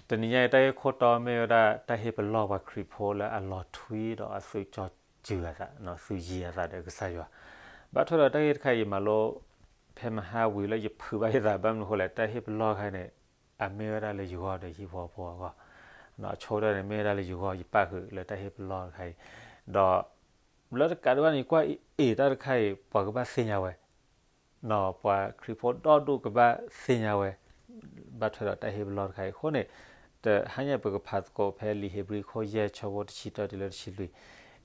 တနံၤညါအံၤ တၢ်ဂ့ၢ်ခိၣ်တီမ့ၢ်ဝဲဒၣ် တၢ်ဟ့ၣ်ပလီၢ်ပှၤခရံာ်ဖိလၢအလီၤထွံဒီးအသုးကၠီစုၤအသး, သုးယံၤအသးဒီးကစၢ်ယွၤ. ဘၣ်ထွဲဒီးတၢ်ဂ့ၢ်တခါအံၤ ယမၤလိ ဖဲမဟါဝံၤလၢယဖုးဘၣ်ယသး ဘၣ်မနုၤအဃိလဲၣ်, တၢ်ဟ့ၣ်ပလီၢ်တခါအံၤန့ၣ် အမ့ၢ်ဝဲဒၣ်လၢယဂီၢ်ဒီးဟံၣ်ဖိဃီဖိအဂီၢ်, အဆိကတၢၢ်န့ၣ် မ့ၢ်ဝဲဒၣ်လၢယဂီၢ် ယပၣ်ဃုာ်လၢတၢ်ဟ့ၣ်ပလီၢ်တခါအံၤ, ဒီး လၢတကးဒံးဘၣ်န့ၣ် ယကွၢ်အ့ၣ်တၢ်တခါအံၤ ပှၤကဘၣ်သ့ၣ်ညါဝဲ, ပှၤခရံာ်ဖိဒီဒူၣ်ကဘၣ်သ့ၣ်ညါဝဲ, ဘၣ်ထွဲဒီးတၢ်ဟ့ၣ်ပလီၢ်တခါအံၤ အဃိန့ၣ် တဟါညါပကဖးသကိးဖဲလံာ်ဧ့ၤဘြံၤခိၣ်ယဲၢ်ဆၢဖိတဆံတၢတုၤလၢတဆံလွံၢ်,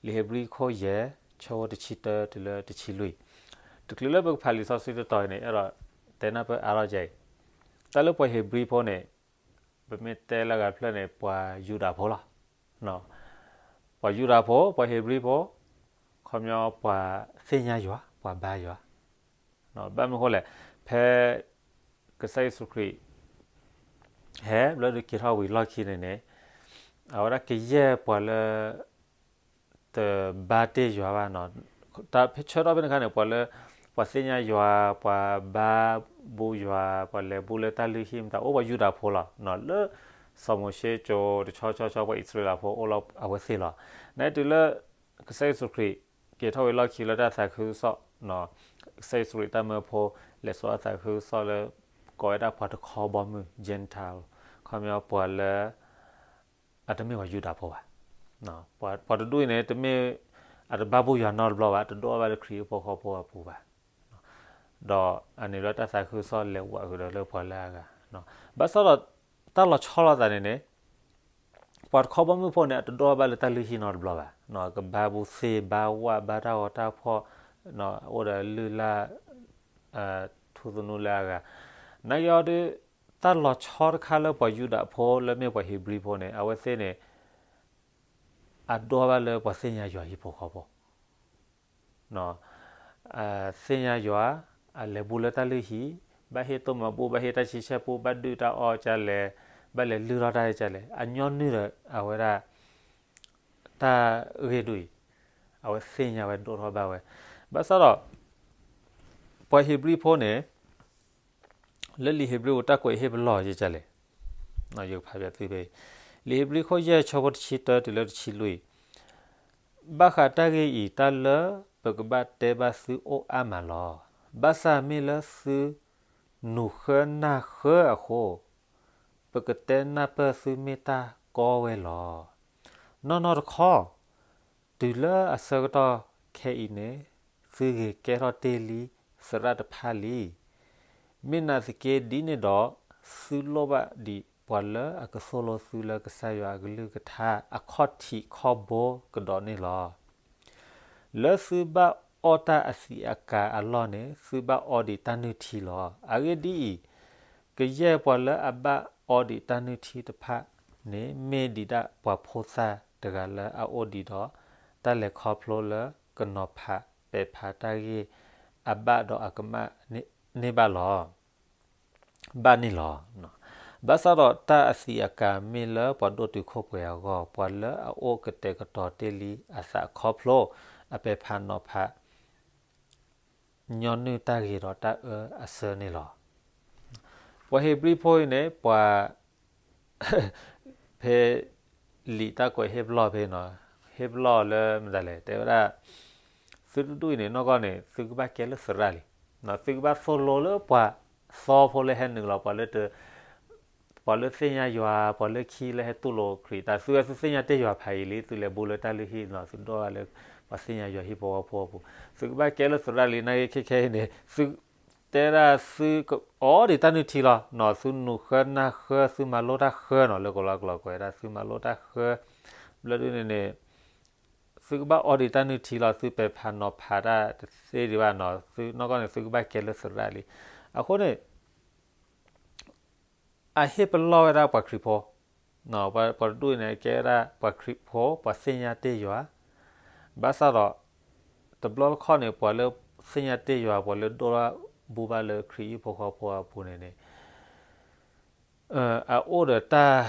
လံာ်ဧ့ၤဘြံၤခိၣ်ယဲၢ်ဆၢဖိတဆံတၢတုၤလၢတဆံလွံၢ်, တချုးလၢပကဖးလံာ်စီဆှံတတီၤအံၤန့ၣ် အဲၣ်ဒိးတဲနၢ်ပၢၢ်အါထီၣ်ကဲအံၤ, တၢ်လၢပှၤဧ့ၤဘြံၤဖိန့ၣ် ပမ့ၢ်တဲလၢအဂၤတဖျၢၣ်န့ၣ် ပှၤယူဒၤဖိလီၤ. ပှၤယူဒၤဖိ ပှၤဧ့ၤဘြံၤဖိ ခီပညီပှၤသ့ၣ်ညါယွၤ ပှၤဘါယွၤ, ဘၣ်မနုၤအဃိလဲၣ်, ဖဲ ကစၢ်ယ့ၣ်ၡူးခရံာ် ဟဲဘျၢဒုးက့ၤထီၣ်ဝံၤလီၢ်ခံန့ၣ်န့ၣ်, အဝဲဒၣ်ကယဲၢ်ပှၤလၢ တဘါတ့ၢ်ယွၤဘၣ်, တၢ်ဆၢထီၣ်ဖဲန့ၣ်အခါန့ၣ် ပှၤလၢ ပှၤသ့ၣ်ညါယွၤ ပှၤဘါဘူယွၤ ပှၤလဲၤဘူလၢတၢ်လုၢ်ဟံၣ်မတၤ အိၣ်ပှၤယူဒၤဖိလီၤ. လၢ စီၤမိၤၡ့ကၠိတဆီဆီဆီ ပှၤအံၣ်စရ့လးဖိအိၣ်လီၤအဝဲသ့ၣ်လီၤ. နတုၤလၢ ကစၢ်ယ့ၣ်ၡူးခရံာ် က့ၤထီၣ်ဝံၤလီၢ်ခံလၢတၢ်သးခုကစီၣ်, ကစၢ်ယ့ၣ်ၡူးခရံာ်တၢ်မၢဖိ လဲၤစိာ်အသးခုကစီၣ်လၢ ကိးဝဲဒၣ်ပှၤတခီဘီမုၢ် Gentile, ခီပညီပှၤလၢ အတမ့ၢ်ပှၤယူဒၤဖိဘၣ်. ပှၤတဒူၣ်အံၤန့ၣ် တမ့ၢ် အတဘါဘူယွၤနီတဘျီဘၣ်, တဒိးဘၣ်လၢခရံာ်အဟံၣ်ဖိဃီဖိအပူၤဘၣ်. ဒီးအန့ၣ်လၢတၢ်သးခုကစီၣ်လဲၤဝးဃုာ်ဒီးလၢပှၤလၢအဂၤ, ဘၣ်ဆၣ်ဒီးတၢ်လီၤဆီလိာ်သးန့ၣ်န့ၣ် ပှၤတခီဘီမုၢ်ဖိန့ၣ် အတဒိးဘၣ်လၢတၢ်လုၢ်ဟံၣ်နီတဘျီဘၣ်, ကဘါဘူသ့ၣ်ဘါဝၣ်ဘါတၢ်ဂီၤတၢ်ဖှီၣ်, အိၣ်ဒီးလုၢ်လၢ် ထူသနူလၢအဂၤ, နာ်က့အီၤဒီး တၢ်လီၤဆီတခါလၢပှၤယူဒၤဖိလၢမ့ၢ်ပှၤဧ့ၤဘြံၤဖိန့ၣ် အဝဲသ့ၣ်န့ၣ် အဒိးဘၣ်လၢပှၤသ့ၣ်ညါယွၤဟံၣ်ဖိဃီဖိ သ့ၣ်ညါယွၤ, အလဲၤဘူလၢတၢ်လုၢ်ဟံၣ်, ဘၣ်ဟ့ၣ်တိၢ်မၤဘူၣ်, ဘၣ်ဟ့ၣ်တၢ်ဆံဆဲၣ်ပူ, ဘၣ်ဒုၣ်တၢ်အီၣ်ကလဲၣ်, ဘၣ်လဲၤလုၢ်ထီၣ်တၢ်ကလဲၣ်, အညီနုၢ်ဒီးအဝဲဒၣ် တၢ်ဂ့ၢ်ဒ်အံၤ, အဝဲသ့ၣ်ညါဝဲဒိၣ်ထီၣ်ဘၣ်ဝဲ, ဘၣ်ဆၣ်ဒီး ပှၤဧ့ၤဘြံၤဖိန့ၣ် လၢလံာ်ဧ့ၤဘြံၤဖိတၢ်ကွဲးဟ့ၣ်ပလီၢ်ယကလဲၣ်, ယကဖးပသုဖဲအံၤ, လံာ်ဧ့ၤဘြံၤခိၣ်ယဲၢ်ဆၢဖိတဆံတၢတုၤလၢတဆံလွံၢ်, ဘၣ်ဃးတၢ်ဂ့ၢ်အံၤ တၢ်လၢပကဘၣ်တဲဘၣ်သုအိၣ်အါမးလီၤ. ဘၣ်ဆၣ်မ့ၢ်လၢသု နူၤဃၢနၢ်ဃၢအဃိ, ပကတဲနၢ်ပၢၢ်သုမ့ၢ်တၢ်ကီဝဲလီၤ. နီၢ်နီၢ်တခီ, တုၤလၢအဆၢကတီၢ်ခဲအံၤန့ၣ်, သုဂ့ၤကဲထီၣ်တ့ၢ်လံသရၣ်တဖၣ်လံ. မ့ၢ်နာ်သက့ဒ်န့ၣ်ဒီး, သုလိၣ်ဘၣ်ဒံးပှၤလၢအကသိၣ်လိသုလၢကစၢ်ယွၤအကလုၢ်ကထါအခီၣ်ထံးခီၣ်ဘိကဒီးန့ၣ်လီၤ. လၢသုဘၣ်အီၣ်တၢ်အသံးအကာ်အလီၢ်န့ၣ် သုဘၣ်အီဒံးတၢ်နုၢ်ထံလီၤ. အဂ့ၢ်ဒ်အံၤ, ကယဲၢ်ပှၤလၢအဘၣ်အီဒံးတၢ်နုၢ်ထံတဖၣ်န့ၣ် မ့ၢ်ဒံးဒၣ်ပှၤဖိသၣ်တဂၤလၢအအိၣ်ဒံးဒီးတၢ်လဲၤခီဖျိလၢကနီၤဖးပဲာ်ဖးတၢ်ဂ့ၢ်အဘၣ်ဒီးအကမၣ်န့ၣ်ဘၣ်လီၤ. ဘၣ်န့ၣ်လီၤ. ဘၣ်ဆၣ်ဒီးတၢ်အသံးအကာ်မ့ၢ်လၢပှၤဒိၣ်တုာ်ခိၣ်ပှဲၤအဂီၢ်, ပှၤလၢအအိၣ်ကတဲာ်ကတီၤတ့ၢ်လံအသးခီဖျိအပဲာ်ဖးနီၤဖး ညီနုၢ်တၢ်ဂ့ၤဒီးတၢ်အၢအဆၢန့ၣ်လီၤ. ပှၤဧ့ၤဘြံၤဖိအံၤန့ၣ် ပှၤ ဖဲလံာ်တၢ်ကွဲးဟ့ၣ်ပလီၢ်ဖဲနီၤ, ဟ့ၣ်ပလီၢ်လၢမတၤလဲၣ်, တဲဝဲဒၣ် သုတဒူၣ်အံၤန့ၣ် နီၢ်ကီၢ်န့ၣ် သုကဘၣ်ကဲလၢသရၣ်လံ. သုကဘၣ်သိၣ်လိလၢပှၤသီဖိလၢဟဲနုာ်လီၤ, ပှၤလၢ ပှၤလၢသ့ၣ်ညါယွၤ, ပှၤလၢခံလၢဟဲတူၢ်လိာ်ခရံာ်, တၢ်သုဝဲသုသ့ၣ်ညါတ့ၢ်ယွၤဖးယံာ်လံ, သုလဲၤဘူးလၢတၢ်လုၢ်ဟံၣ်နီၤ, သုဒိၣ်ဘၣ်လၢပှၤသ့ၣ်ညါယွၤဟံၣ်ဖိဃီဖိအပူၤ, သုကဘၣ်ကဲလၢသရၣ်လံ. နာ်က့ခဲခဲအံၤန့ၣ် သုတဲဒၣ်သုကအီဒံးတၢ်နုၢ်ထံလီၤနီၤ, သုနူၤဃၢနၢ်ဃၢ, သုမၤလိတၢ်ဃၢနီၤ, လၢကလီကလီကွဲးဒၣ် သုမၤလိတၢ်ဃၢ, ဘျၢဒုန့ၣ်န့ၣ် သုကဘၣ်အီဒံးတၢ်နုၢ်ထံလီၤ, သုပဲာ်ဖးနီၤဖးတၢ်တသ့ဒံးဘၣ်နီၤ, သုနီၢ်ကီၢ်န့ၣ် သုကဘၣ်ကဲလၢသရၣ်လံ. အဃိန့ၣ် အဟ့ၣ်ပလီၢ်ဝဲဒၣ်ပှၤခရံာ်ဖိ, ပှၤတဒူၣ်အံၤန့ၣ် ကဲဝဲဒၣ်ပှၤခရံာ်ဖိ, ပှၤသ့ၣ်ညါတ့ၢ်ယွၤ, ဘၣ်ဆၣ်ဒီး တဘျီတခီၣ်န့ၣ် ပှၤလၢသ့ၣ်ညါတ့ၢ်ယွၤ, ပှၤလၢဒိၣ်ထီၣ်ဘူးဘၣ်လၢခရံာ်ဟံၣ်ဖိဃီဖိအပူၤန့ၣ်န့ၣ် အအိၣ်ဒီးတၢ်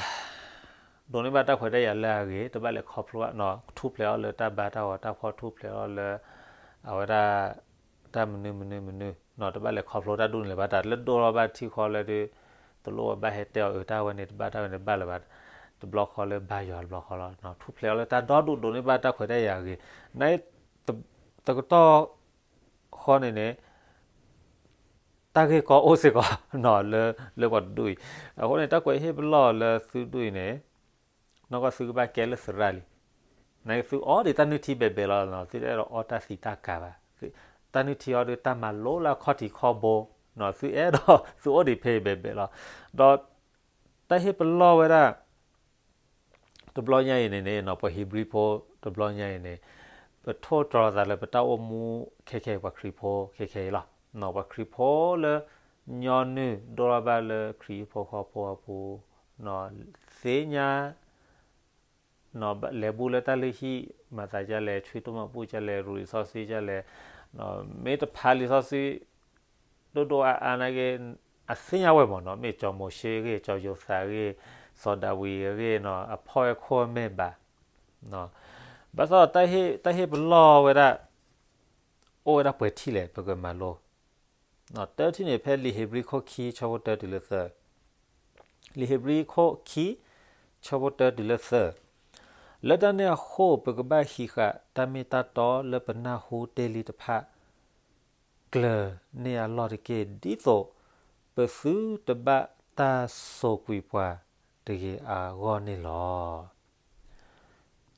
ဒိးန့ၢ်ဘၣ်တၢ်ခွဲးတၢ်ယာ်လၢအဂ့ၤ, တဘၣ်လဲၤခီဖျိဘၣ်နီၤ, ထူၣ်ဖျဲးအီၤလၢတၢ်ဘါတၢ်ဂီၤတၢ်ဖှီၣ်, ထူၣ်ဖျဲးအီၤလၢ အဝဲဒၣ် တၢ်မနုၤမနုၤမနုၤနီၤ, တဘၣ်လဲၤခီဖျိတၢ်ဒိၣ်န့ၣ်လၢၤဘၣ်, တၢ်လၢဒိၣ်ထီၣ်ဘၣ်ထံဃီလၢဒုး တလိၣ်ဝဲဘၣ်ဟဲတဲအီၤ အၢ တၢ်ဝဲန့ၣ်တဘၣ် တၢ်ဝဲန့ၣ်တဘၣ်လၢၤဘၣ်, တဘျီဃီလၢဘါယွၤတဘျီဃီလီၤ. ထူၣ်ဖျဲးအီၤလၢတၢ်ဒီဒူၣ်ဒိးန့ၢ်ဘၣ်တၢ်ခွဲးတၢ်ယာ်အဂ့ၢ်, နတကတီၢ်ဃီန့ၣ်န့ၣ် တၢ်ဂ့ၢ်ကီအိၣ်စ့ၢ်ကီး လၢပှၤတဒူၣ်အံၤ. အဃိန့ၣ် တၢ်ကွဲးဟ့ၣ်ပလီၢ်လၢသုဒူၣ်အံၤန့ၣ် နီၢ်ကီၢ်သုကဘၣ်ကဲလၢသရၣ်လံ. နသုအိၣ်ဒံးတၢ်နုၢ်ထံဘဲးဘဲးလီၤ, သုအဲၣ်ဒိးအီတၢ်သံတၢ်ကါဘၣ်. တၢ်နုၢ်ထံအီၤဒီးတၢ်မၤလိလၢအခီၣ်ထံးခီၣ်ဘိ, သုအဲၣ်ဒိးသုအိၣ်ဒံးဖဲအံၤဘဲးဘဲးလီၤ. ဒီးတၢ်ဟ့ၣ်ပလီၢ်ဝဲဒၣ် တဘျီညါအံၤန့ၣ်န့ၣ် ပှၤဧ့ၤဘြံၤဖိတဘျီညါအံၤန့ၣ် ပထိၣ်တြီၤသးလၢပတၢ်အိၣ်မူခဲခဲအံၤ ပှၤခရံာ်ဖိခဲခဲအံၤလီၤ. ပှၤခရံာ်ဖိလၢညီနုၢ်ဒိၣ်ထီၣ်ဘၣ်လၢခရံာ်ဖိဃီဖိအပူၤ, သ့ၣ်ညါ လဲၤဘူးလၢတၢ်လုၢ်ဟံၣ် မၤသးဒ်လဲၣ်, ဆွံတိၢ်မၤဘူၣ်ဒ်လဲၣ်, ရူးလံာ်စီဆှံဒ်လဲၣ်, မ့ၢ်တဖးလံာ်စီဆှံ ဒိၣ်ဒိၣ်အါအါနာ်က့ အသ့ၣ်ညါဝဲမးနီၤ, မ့ၢ်စီၤမိၤၡ့အဂ့ၢ်, စီၤယိၤသးအဂ့ၢ်, စီၤဒၤဝံးအဂ့ၢ်, အဖီၣ်ဝဲခိၣ်ဝဲမဲာ်ဘၣ်. ဘၣ်ဆၣ်ဒီး တၢ်ဟ့ၣ်ပလီၢ်ဝဲဒၣ် အိၣ်ဝဲဒၣ်ပှဲၤထံၣ်လဲၣ် ပကမၤလိ တၢထံၣ်န့ၣ် ဖဲလံာ်ဧ့ၤဘြံၤခိၣ်ခံ ဆၢဖိတၢတုၤလၢသၢ, လံာ်ဧ့ၤဘြံၤခိၣ်ခံ ဆၢဖိတၢတုၤလၢသၢ, လၢတၢ်န့ၣ်အဃိ ပကဘၣ်ဟံးဃာ်တၢ်မ့ၢ်တၢ်တီလၢပနၢ်ဟူတ့ၢ်လံတဖၣ် ကျၢၤန့ၢ်အလီၢ်တက့ၢ်, ဒ်သိးပသုတဘၣ်တၢ်စိာ်ကွံာ်ပှၤတဂ့ၤအဂီၢ်န့ၣ်လီၤ.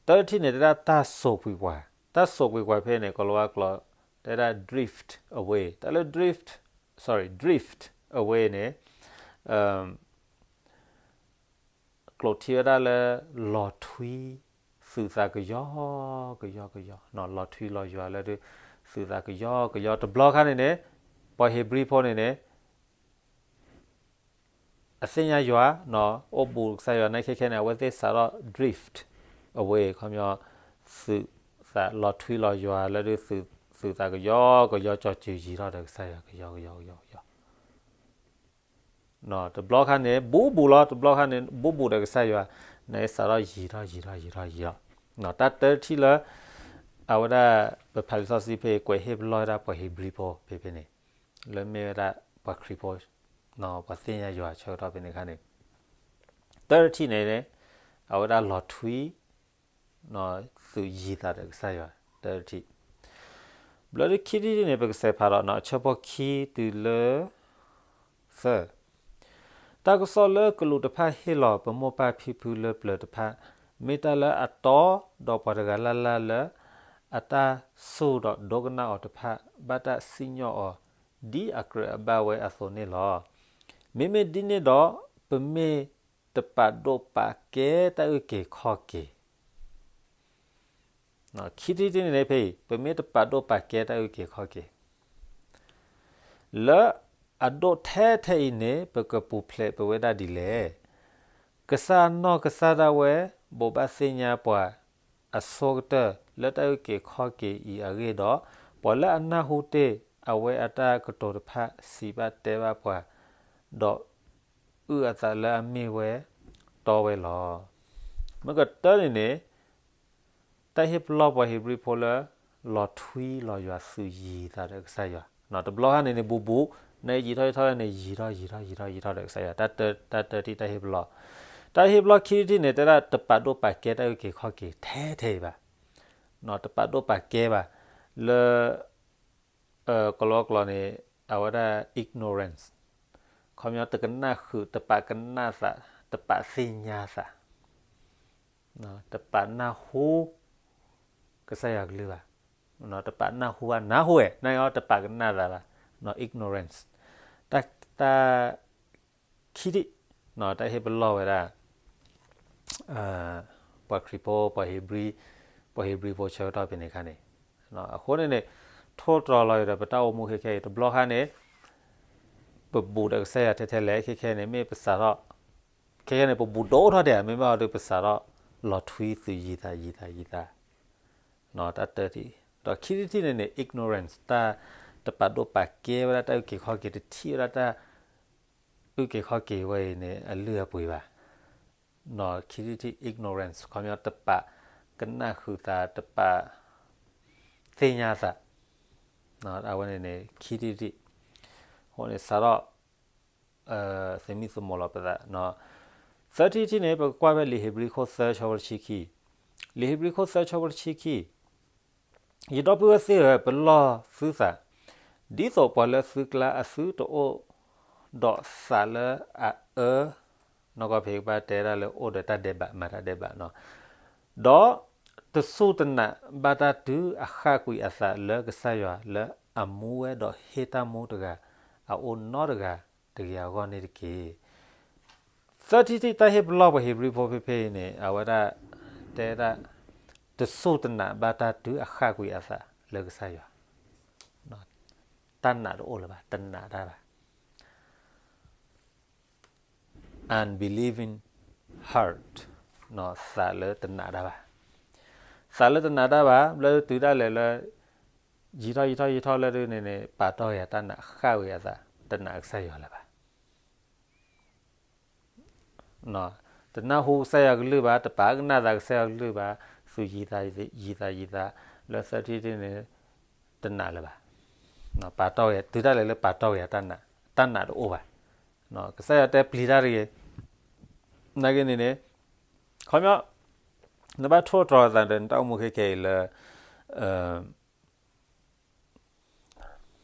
တၢထံၣ်န့ၣ် တဲဒၣ်တၢ်စိာ်ကွံာ်ပှၤ, တၢ်စိာ်ကွံာ်ပှၤဖဲန့ၣ် ကီၤလၤဝါကျိာ် တဲဒၣ် drift away, တၢ်လၢ drift, sorry, drift away န့ၣ် ကျိာ်ထံဝဲဒၣ်လၢ လီၤထွံ သုးသးကယီကယီကယီ, လီၤထွံလီၤယွၤလၢဒုး သုးသးကယီကယီ, တဘျီခါန့ၣ်န့ၣ် ပှၤဧ့ၤဘြံၤဖိန့ၣ်န့ၣ် အသ့ၣ်ညါယွၤ, အိၣ်ဘူးကစၢ်ယွၤနာ်က့ခဲခဲန့ၣ် အဝဲသ့ၣ်စးထီၣ် drift away ခီပညီ သုးသးလီၤထွံလီၤယွၤလၢဒုး သုးသးကယီကယီ ကၠီၤစုၤယံၤထီၣ်ဒီးကစၢ်ယွၤကယီကယီကယီ တဘျီခါန့ၣ် ဘူးဘူးလီၤ, တဘျီခါန့ၣ် ဘူးဘူးဒီးကစၢ်ယွၤ, န့ၣ်စးထီၣ်ယံၤထီၣ်ယံၤထီၣ်ယံၤထီၣ်ယံၤထီၣ်, တၢ်တၢထံၣ်လၢ အဝဲဒၣ် ပဖးလံာ်စီဆှံဖဲ ကွဲးဟ့ၣ်ပလီၢ်ဝဲဒၣ်ပှၤဧ့ၤဘြံၤဖိဖဲဖဲန့ၣ် လၢမ့ၢ်ဝဲဒၣ်ပှၤခရံာ်ဖိ, ပှၤသ့ၣ်ညါယွၤဆၢကတီၢ်ဖဲန့ၣ်အခါန့ၣ်, တၢထံၣ်န့ၣ် အဝဲဒၣ်လီၤထွံ သုးယံၤသးဒီးကစၢ်ယွၤ တၢထံၣ်, ဘျၢဒုးခံထံၣ်န့ၣ် ပကစးဖးဒီး အဆၢဖိခံတုၤလၢ သၢ, တၢ်ကစီၣ်လၢကလူးတဖၣ်ဟ့ၣ်လီၤပမိၢ်ပၢ်ဖံဖုလၢပျၢၤတဖၣ် မ့ၢ်တၢ်လၢအတီ ဒီးပှၤတဂၤလၢ်လၢ်လၢ အတၢ်စူၢ်ဒီးဒိကနၣ်အီၤတဖၣ် ဘၣ်တၢ်စံၣ်ညီၣ်အီၤ ဒ်အကြၢးအဘၣ်ဝဲအသိးန့ၣ်လီၤ. မ့မ့ၢ်ဒ်န့ၣ်ဒီး ပမ့ၢ်တပာ်ဒိၣ်ပာ်ကဲတၢ်အုၣ်က့ၤခီၣ်က့ၤ ခံထံၣ်တထံၣ်န့ၣ်ဖဲအံၤ ပမ့ၢ်တပာ်ဒိၣ်ပာ်ကဲတၢ်အုၣ်က့ၤခီၣ်က့ၤ လၢအဒိၣ်ထဲထဲအံၤန့ၣ် ပကပူၤဖျဲးပဝဲဒၣ်ဒ်လဲၣ်. ကစၢ်နီၢ်ကစၢ်ဒၣ်ဝဲ ဘိးဘၣ်သ့ၣ်ညါပှၤအဆိကတၢၢ်လၢတၢ်အုၣ်က့ၤခီၣ်က့ၤအံၤအဂ့ၢ်ဒီး ပှၤလၢအနၢ်ဟူတ့ၢ်အဝဲအတၢ်ကတိၤတဖၣ် စံးဘၣ်တဲဘၣ်ပှၤ ဒီးအုၣ်အသးလၢအမ့ၢ်ဝဲတီဝဲလီၤ. မ့ၢ်ကတၢၢ်န့ၣ်န့ၣ် တၢ်ဟ့ၣ်ပလီၢ်ပှၤဧ့ၤဘြံၤဖိလၢ လီၤထွံလီၤယွၤသုးယံၤသးဒီးကစၢ်ယွၤ, တဘျီခါန့ၣ်န့ၣ် ဘူးဘူး နယံၤထီၣ်ယံၤထီၣ်န့ၣ် ယံၤထီၣ်ယံၤထီၣ်ယံၤထီၣ်ယံၤထီၣ်ဒီးကစၢ်ယွၤ, တၢ်တၢထံၣ်တၢ်ဟ့ၣ်ပလီၢ်, တၢ်ဟ့ၣ်ပလီၢ်ခံထံၣ်န့ၣ် တဲဒၣ်တပာ်ဒိၣ်ပာ်ကဲတၢ်အုၣ်က့ၤခီၣ်က့ၤထဲထဲအံၤဘၣ်, တပာ်ဒိၣ်ပာ်ကဲဘၣ်, လၢ ကလီကလီန့ၣ် အဝဲဒၣ် ignorance ခီပညီ တကနၣ်ဃုာ် တပာ်ကနၣ်သး တပာ်သ့ၣ်ညါသး တပာ်နၢ်ဟူ ကစၢ်ယွၤကလုၢ်ဘၣ်, တပာ်နၢ်ဟူဘၣ် နၢ်ဟူဝဲ နၢ်ဟူ တပာ်ကနၣ်သးဘၣ်, ignorance တၢ် တၢ် ခံထံၣ် တၢ်ဟ့ၣ်ပလီၢ်ဝဲဒၣ် ပှၤခရံာ်ဖိ ပှၤဧ့ၤဘြံၤ ပှၤဧ့ၤဘြံၤဖိဆၢကတီၢ်ဖဲန့ၣ်အခါန့ၣ်, အဃိန့ၣ်န့ၣ် ထိၣ်တြီၤလီၤအံၤဒီး ပတၢ်အိၣ်မူခဲခဲအံၤ တဘျီခါန့ၣ် ပဘူးဒီးကစၢ်ယွၤထဲထဲလဲၣ် ခဲခဲန့ၣ် မ့ၢ်ပစးထီၣ် ခဲခဲန့ၣ် ပဘူးဒိၣ်ထီၣ်ဒဲး မ့မ့ၢ်အီၤဒီး ပစးထီၣ်လီၤထွံသုးယံၤသးယံၤသးယံၤသး တၢ်တၢထံၣ်, ဒီးခံထံၣ်တထံၣ်န့ၣ်န့ၣ် ignorance တၢ်တပာ်ဒိၣ်ပာ်ကဲဝဲဒၣ်တၢ်အုၣ်က့ၤခီၣ်က့ၤ တထံၣ်ဝဲဒၣ်တၢ် အုၣ်က့ၤခီၣ်က့ၤဝဲအံၤန့ၣ် အလုၢ်အပှ့ၤဘၣ်, ခံထံၣ်တထံၣ် ignorance ခီပညီ တပာ်ကနၣ်ဃုာ်သး တပာ်သ့ၣ်ညါသး, အဝဲန့ၣ်န့ၣ် ခံထံၣ်တထံၣ်, အဃိန့ၣ် စးထီၣ် ပကဘၣ်သမံသမိးလီၤပသး. သၢထံၣ်တထံၣ်န့ၣ် ပကကွၢ်ဖဲလံာ်ဧ့ၤဘြံၤခိၣ်သၢဆၢဖိတဆံခံ, လံာ်ဧ့ၤဘြံၤခိၣ်သၢဆၢဖိတဆံခံ, ယဒီပုၢ်ဝဲၢ်သ့ၣ်ဧၢ, ပလီၢ်သုသး, ဒ်သိးပှၤလၢသုကျါအသုတအိၣ်ဒီးသးလၢအအၢ, နီၢ်ကီၢ်ဖဲကဘၣ်တဲဒၣ်လၢအိၣ်ဒီးတၢ်ဒဲးဘး မၤတၢ်ဒဲးဘးနီၤ, ဒီးတစူၢ်တနာ်ဘၣ်တၢ်တုၤအဃၣ်ကွံာ်အသးလၢကစၢ်ယွၤလၢအမူဝဲဒီးဟ့ၣ်တၢ်မူတဂၤ အအိၣ်နီတဂၤတဂ့ၤအဂီၢ်န့ၣ်တက့ၢ်. သၢထံၣ်တထံၣ်တၢ်ဟ့ၣ်ပလီၢ်ပှၤဧ့ၤဘြံၤဖိဖဲဖဲအံၤန့ၣ် အဝဲဒၣ်တဲဒၣ် တစူၢ်တနာ်ဘၣ်တၢ်တုၤအဃၣ်ကွံာ်အသးလၢကစၢ်ယွၤ, တၢ်နာ်တအိၣ်လၢၤဘၣ်, တနာ်တၢ်ဘၣ် unbelieving heart, သးလၢတနာ်တၢ်ဘၣ်, သးလၢတနာ်တၢ်ဘၣ်, ဘျီတုၤဒၣ်လဲာ်လၢ ယံာ်ထီၣ်ယံာ်ထီၣ်ယံာ်ထီၣ်လၢဒ်န့ၣ်န့ၣ် ပာ်တီၢ်က့ၤတၢ်နာ် ဃၣ်ကွံာ်အသး, တနာ်ကစၢ်ယွၤလၢၤဘၣ်. တနၢ်ဟူကစၢ်ယွၤကလုၢ်ဘၣ်, တပာ်ကနၣ်သးကစၢ်ယွၤကလုၢ်ဘၣ်, သူၣ်ယံၤသးယံၤသးယံၤသး, လၢသၢထံၣ်တထံၣ်န့ၣ် တနာ်လၢၤဘၣ်. ပာ်တီၢ်ဝဲ, တုၤဒၣ်လဲာ်လၢပာ်တီၢ်ဝဲတၢ်နာ်, တၢ်နာ်တအိၣ်ဘၣ်. ကစၢ်ယွၤတဲပျံၤတၢ်တဂ့ၤ, နာ်က့န့ၣ်န့ၣ်, ခီပညီ, နဘၣ်ထိၣ်သတြီၤသးဒီးနတၢ်အိၣ်မူခဲခဲအံၤလၢ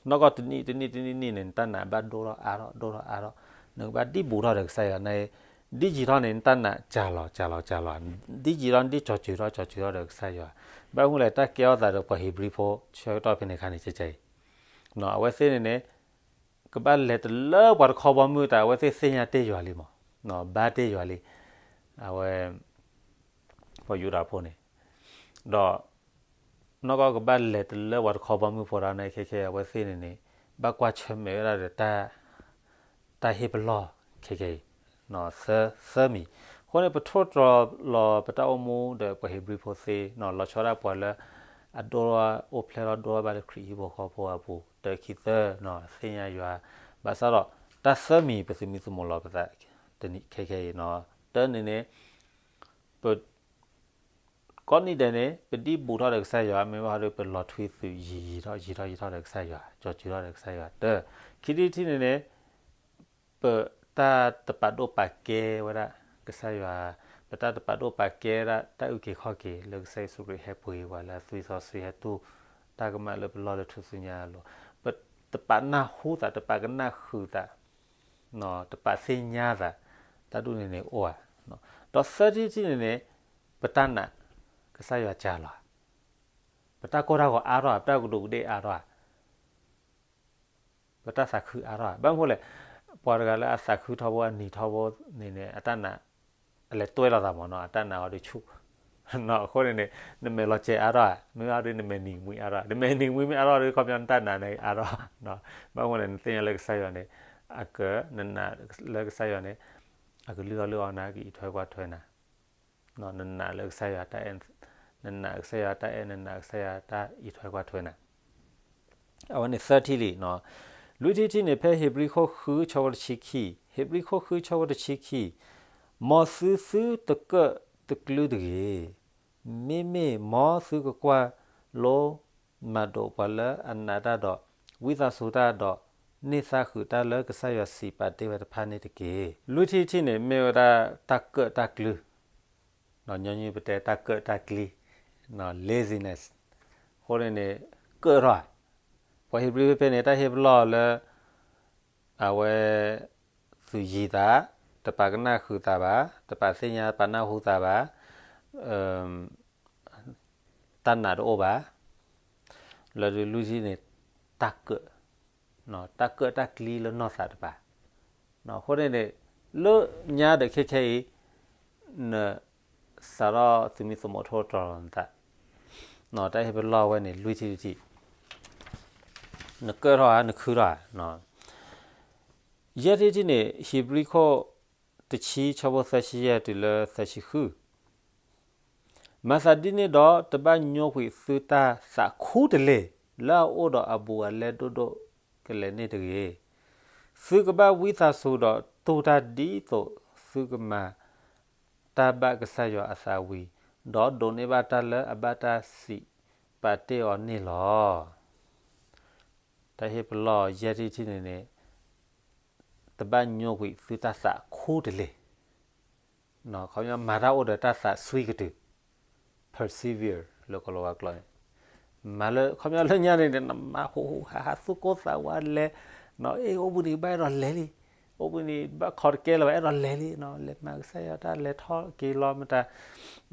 နီၢ်ကီၢ်တနံၣ်တနံၣ်တနံၣ်နံၣ်န့ၣ် နတၢ်နာ်ဘၣ်ဒိၣ်ထီၣ်အါထီၣ် ဒိၣ်ထီၣ်အါထီၣ်, နကဘၣ်ဒံၣ်ဘူးထီၣ်ဒီးကစၢ်ယွၤန့ၣ်, ဒ်ယံာ်ထီၣ်န့ၣ် နတၢ်နာ်ကၢ်လီၤ ကၢ်လီၤ ကၢ်လီၤ, ဒ်ယံာ်ထီၣ် ဒ်ကၠီၤစၢၤထီၣ် ကၠီၤစၢၤထီၣ်ဒီးကစၢ်ယွၤ, ဘၣ်မနုၤလဲၣ် တၢ်ကဲထီၣ်သးဒီးပှၤဧ့ၤဘြံၤဖိ ဆၢကတီၢ်ဖဲန့ၣ်အခါန့ၣ် ကဲကဲအံၤ, အဝဲသ့ၣ်န့ၣ်န့ၣ် ကဘၣ်လဲၤတလၢပှၤတခီဘီမုၢ်တၢ် အဝဲသ့ၣ်သ့ၣ်ညါတ့ၢ်ယွၤလံမး, ဘါတ့ၢ်ယွၤလံ, အဝဲ ပှၤယူဒၤဖိန့ၣ်, ဒီး နီၢ်ကီၢ်ကဘၣ်လဲၤတလၢပှၤတခီဘီမုၢ်ဖိဒီးန့ၣ် ခဲခဲအဝဲသ့ၣ်န့ၣ်န့ၣ် ဘၣ်ကွၢ်ဆၢၣ်မဲာ်ဝဲဒၣ်ဒီး တၢ်ဟ့ၣ်ပလီၢ်ခဲခဲအံၤ သၢမံၤ, အဃိန့ၣ် ပထိၣ်သတြီၤလီၤပတၢ်အိၣ်မူဒီးပှၤဧ့ၤဘြံၤဖိသ့ လီၤဆီဒၣ်ပှၤလၢ အဒိၣ်ထီၣ်အိၣ်ဖျဲၣ်ထီၣ်ဒိၣ်ထီၣ်ဘၣ်လၢခရံာ်ဟံၣ်ဖိဃီဖိအပူၤ တၢခံသၢ သ့ၣ်ညါယွၤ, ဘၣ်ဆၣ်ဒီး တၢ်သၢမံၤပသမံသမိးလီၤပသး တနံၣ်ခဲခဲအံၤ, တၢန့ၣ်န့ၣ် ပ ကိးနံၤဒဲးန့ၣ် ပဒံးဘူးထီၣ်ဒီးကစၢ်ယွၤ မ့ၢ်ဘၣ်ဟီဒီး ပလီၤထွံသုးယံာ်ယံာ်ထီၣ်ယံာ်ထီၣ်ယံာ်ထီၣ်ဒီးကစၢ်ယွၤ ကၠီၤစၢၤထီၣ်ဒီးကစၢ်ယွၤ တၢ, ခံထံၣ်တထံၣ်န့ၣ်န့ၣ် ပတၢ်တပာ်ဒိၣ်ပာ်ကဲဝဲဒၣ်ကစၢ်ယွၤ, ပတၢ်တပာ်ဒိၣ်ပာ်ကဲဝဲဒၣ်တၢ်အုၣ်က့ၤခီၣ်က့ၤလၢကစၢ်ယ့ၣ်ၡူးခရံာ်ဟဲပှ့ၤပှၤလၢအသွံၣ်စီဆှံ ဟဲတူၢ်တၢ်ကမၣ်လၢပလီၢ်လၢထူၣ်စုညါအလိၤ, ပတပာ်နၢ်ဟူသး တပာ်ကနၣ်ဃုာ်သး တပာ်သ့ၣ်ညါသး, တၢ်ဒ်န့ၣ်န့ၣ်အိၣ်ဧါ, ဒီးသၢထံၣ်တထံၣ်န့ၣ်န့ၣ် ပတၢ်နာ်ကစၢ်ယွၤကၢ်လီၤဧါ, ပတၢ်ကိၢ်တၢ်ဂီၤအါထီၣ်ဧါ, ပတၢ်ကဒူးကဒ့ၣ်အါထီၣ်ဧါ, ပတၢ်သးခုအါထီၣ်ဧါ, ဘၣ်မနုၤလဲၣ်, ပှၤတဂၤလၢအသးခုထီဘိအနံၤထီဘိန့ၣ်န့ၣ် အတၢ်နာ် အလဲၤတွဲလီၤသးမးနီၤ အတၢ်နာ်အီၤဒုးဆူၣ်, အဃိန့ၣ်န့ၣ် နမဲာ်လီၤစဲၤအါထီၣ်ဧါ, မ့ၢ်အါဒုးနမဲာ်နံၤမှံအါထီၣ်, နမဲာ်နံၤမှံမ့ၢ်အါထီၣ်ဒီး ခီပညီနတၢ်နာ်န့ၣ်အါထီၣ်, ဘၣ်မနုၤလဲၣ် နသ့ၣ်ညါလၢကစၢ်ယွၤန့ၣ် အက နနာ်လၢကစၢ်ယွၤန့ၣ် အကလုၢ်အီၣ်လုၢ်အီနၤ ကအံးထွဲကွၢ်ထွဲနၤ နနာ်လၢကစၢ်ယွၤတၢ်အဲၣ်, နနာ်ကစၢ်ယွၤတၢ်အဲၣ် နနာ်ကစၢ်ယွၤတၢ်အံးထွဲကွၢ်ထွဲနၤ, အဝဲန့ၣ်သၢထံၣ်လံ, လွံၢ်ထံၣ်တထံၣ်န့ၣ် ဖဲဧ့ၤဘြံၤခိၣ်ဃုဆၢဖိတဆံခံ, ဧ့ၤဘြံၤခိၣ်ဃုဆၢဖိတဆံခံ, မ်သုသုတကၢၣ်တကျုတဂ့ၤ, မ့မ့ၢ်မ်သုကကွၢ်လိ မၤဒိးပှၤလၢအနာ်တၢ်ဒီး ဝံသးစူၤတၢ်ဒီး န့ၢ်သါဃုာ်တၢ်လၢကစၢ်ယွၤစံးပာ်တ့ၢ်ဝဲတဖၣ်န့ၣ်တက့ၢ်. လွံၢ်ထံၣ်တထံၣ်န့ၣ် မ့ၢ်ဝဲဒၣ်တၢ်ကၢၣ်တၢ်ကျု, ညီနုၢ်ပတဲတၢ်ကၢၣ်တၢ်ကျု, laziness, အဃိန့ၣ်န့ၣ် ကၢၣ်ထီၣ်ဧါ, ပှၤဧ့ၤဘြံၤဖဲဖဲန့ၣ် တၢ်ဟ့ၣ်ပလီၢ်လၢ အဝဲ သုးယံၤသး, တပာ်ကနၣ်ဃုာ်သးဘၣ်, တပာ်သ့ၣ်ညါပာ်နၢ်ဟူသးဘၣ်, တၢ်နာ်တအိၣ်ဘၣ်, လၢဒုးလွံၢ်ထံၣ်န့ၣ် တၢ်ကၢၣ်, တၢ်ကၢၣ်တၢ်ကျုလၢနီၢ်သးတပၤ, အဃိန့ၣ်န့ၣ် လၢညါဒီးခဲခဲအံၤ န စးထီၣ်သမံသမိးထိၣ်သတြီၤလီၤနသး, တၢ်ဟ့ၣ်ပလီၢ်ဝဲန့ၣ် လွံၢ်ထံၣ်တထံၣ်, နကၢၣ်ထီၣ်ဧါ နခုထီၣ်ဧါ, ယဲၢ်ထံၣ်တထံၣ်န့ၣ် ဧ့ၤဘြံၤခိၣ်တဆံ ဆၢဖိသၢဆံယဲၢ်တုၤလၢသၢဆံဃု မၤသးဒ်န့ၣ်ဒီး တဘၣ်ညိကွံာ်သုတၢ်သးခူတလ့ၢ် လၢအအိၣ်ဒီးအဘူးအလဲဒိၣ်ဒိၣ်ကလဲာ်န့ၣ်တဂ့ၤ. သုကဘၣ်ဝံသးစူၤဒီးတူၢ်တၢ်ဒ်သိးသုကမၤ တၢ်ဘၣ်ကစၢ်ယွၤအသးဝံၤ, ဒီးဒိးန့ၢ်ဘၣ်တၢ်လၢအဘၣ်တၢ်စံးပာ်တ့ၢ်အီၤန့ၣ်လီၤ. တၢ်ဟ့ၣ်ပလီၢ်ယဲၢ်ထံၣ်တထံၣ်န့ၣ်န့ၣ် တဘၣ်ညိကွံာ်သုတၢ်သးခူတလ့ၢ်, ခီပညီမၤတၢ်အိၣ်ဒီးတၢ်သးစွံကတုၤ, persevere လၢကီၢ်လီၤဝါကျိာ်န့ၣ်, မၤလၢခီပညီလၢညါန့ၣ် နမၤဟူးဟူးဟးဟး သူၣ်ကိၢ်သးဝါလဲၤ, အဲၣ် အိၣ်ဘှံးနံၤဘၣ်အဲၣ်ဒိးလဲၤလံ, အိၣ်ဘှံးနံၤဘၣ်ခိးတကဲလၢၤဘၣ် အဲၣ်ဒိးလဲၤလံ, လဲၤမၤကစၢ်ယွၤတၢ် လဲၤထီၣ်က့ၤလီၤမတၤ,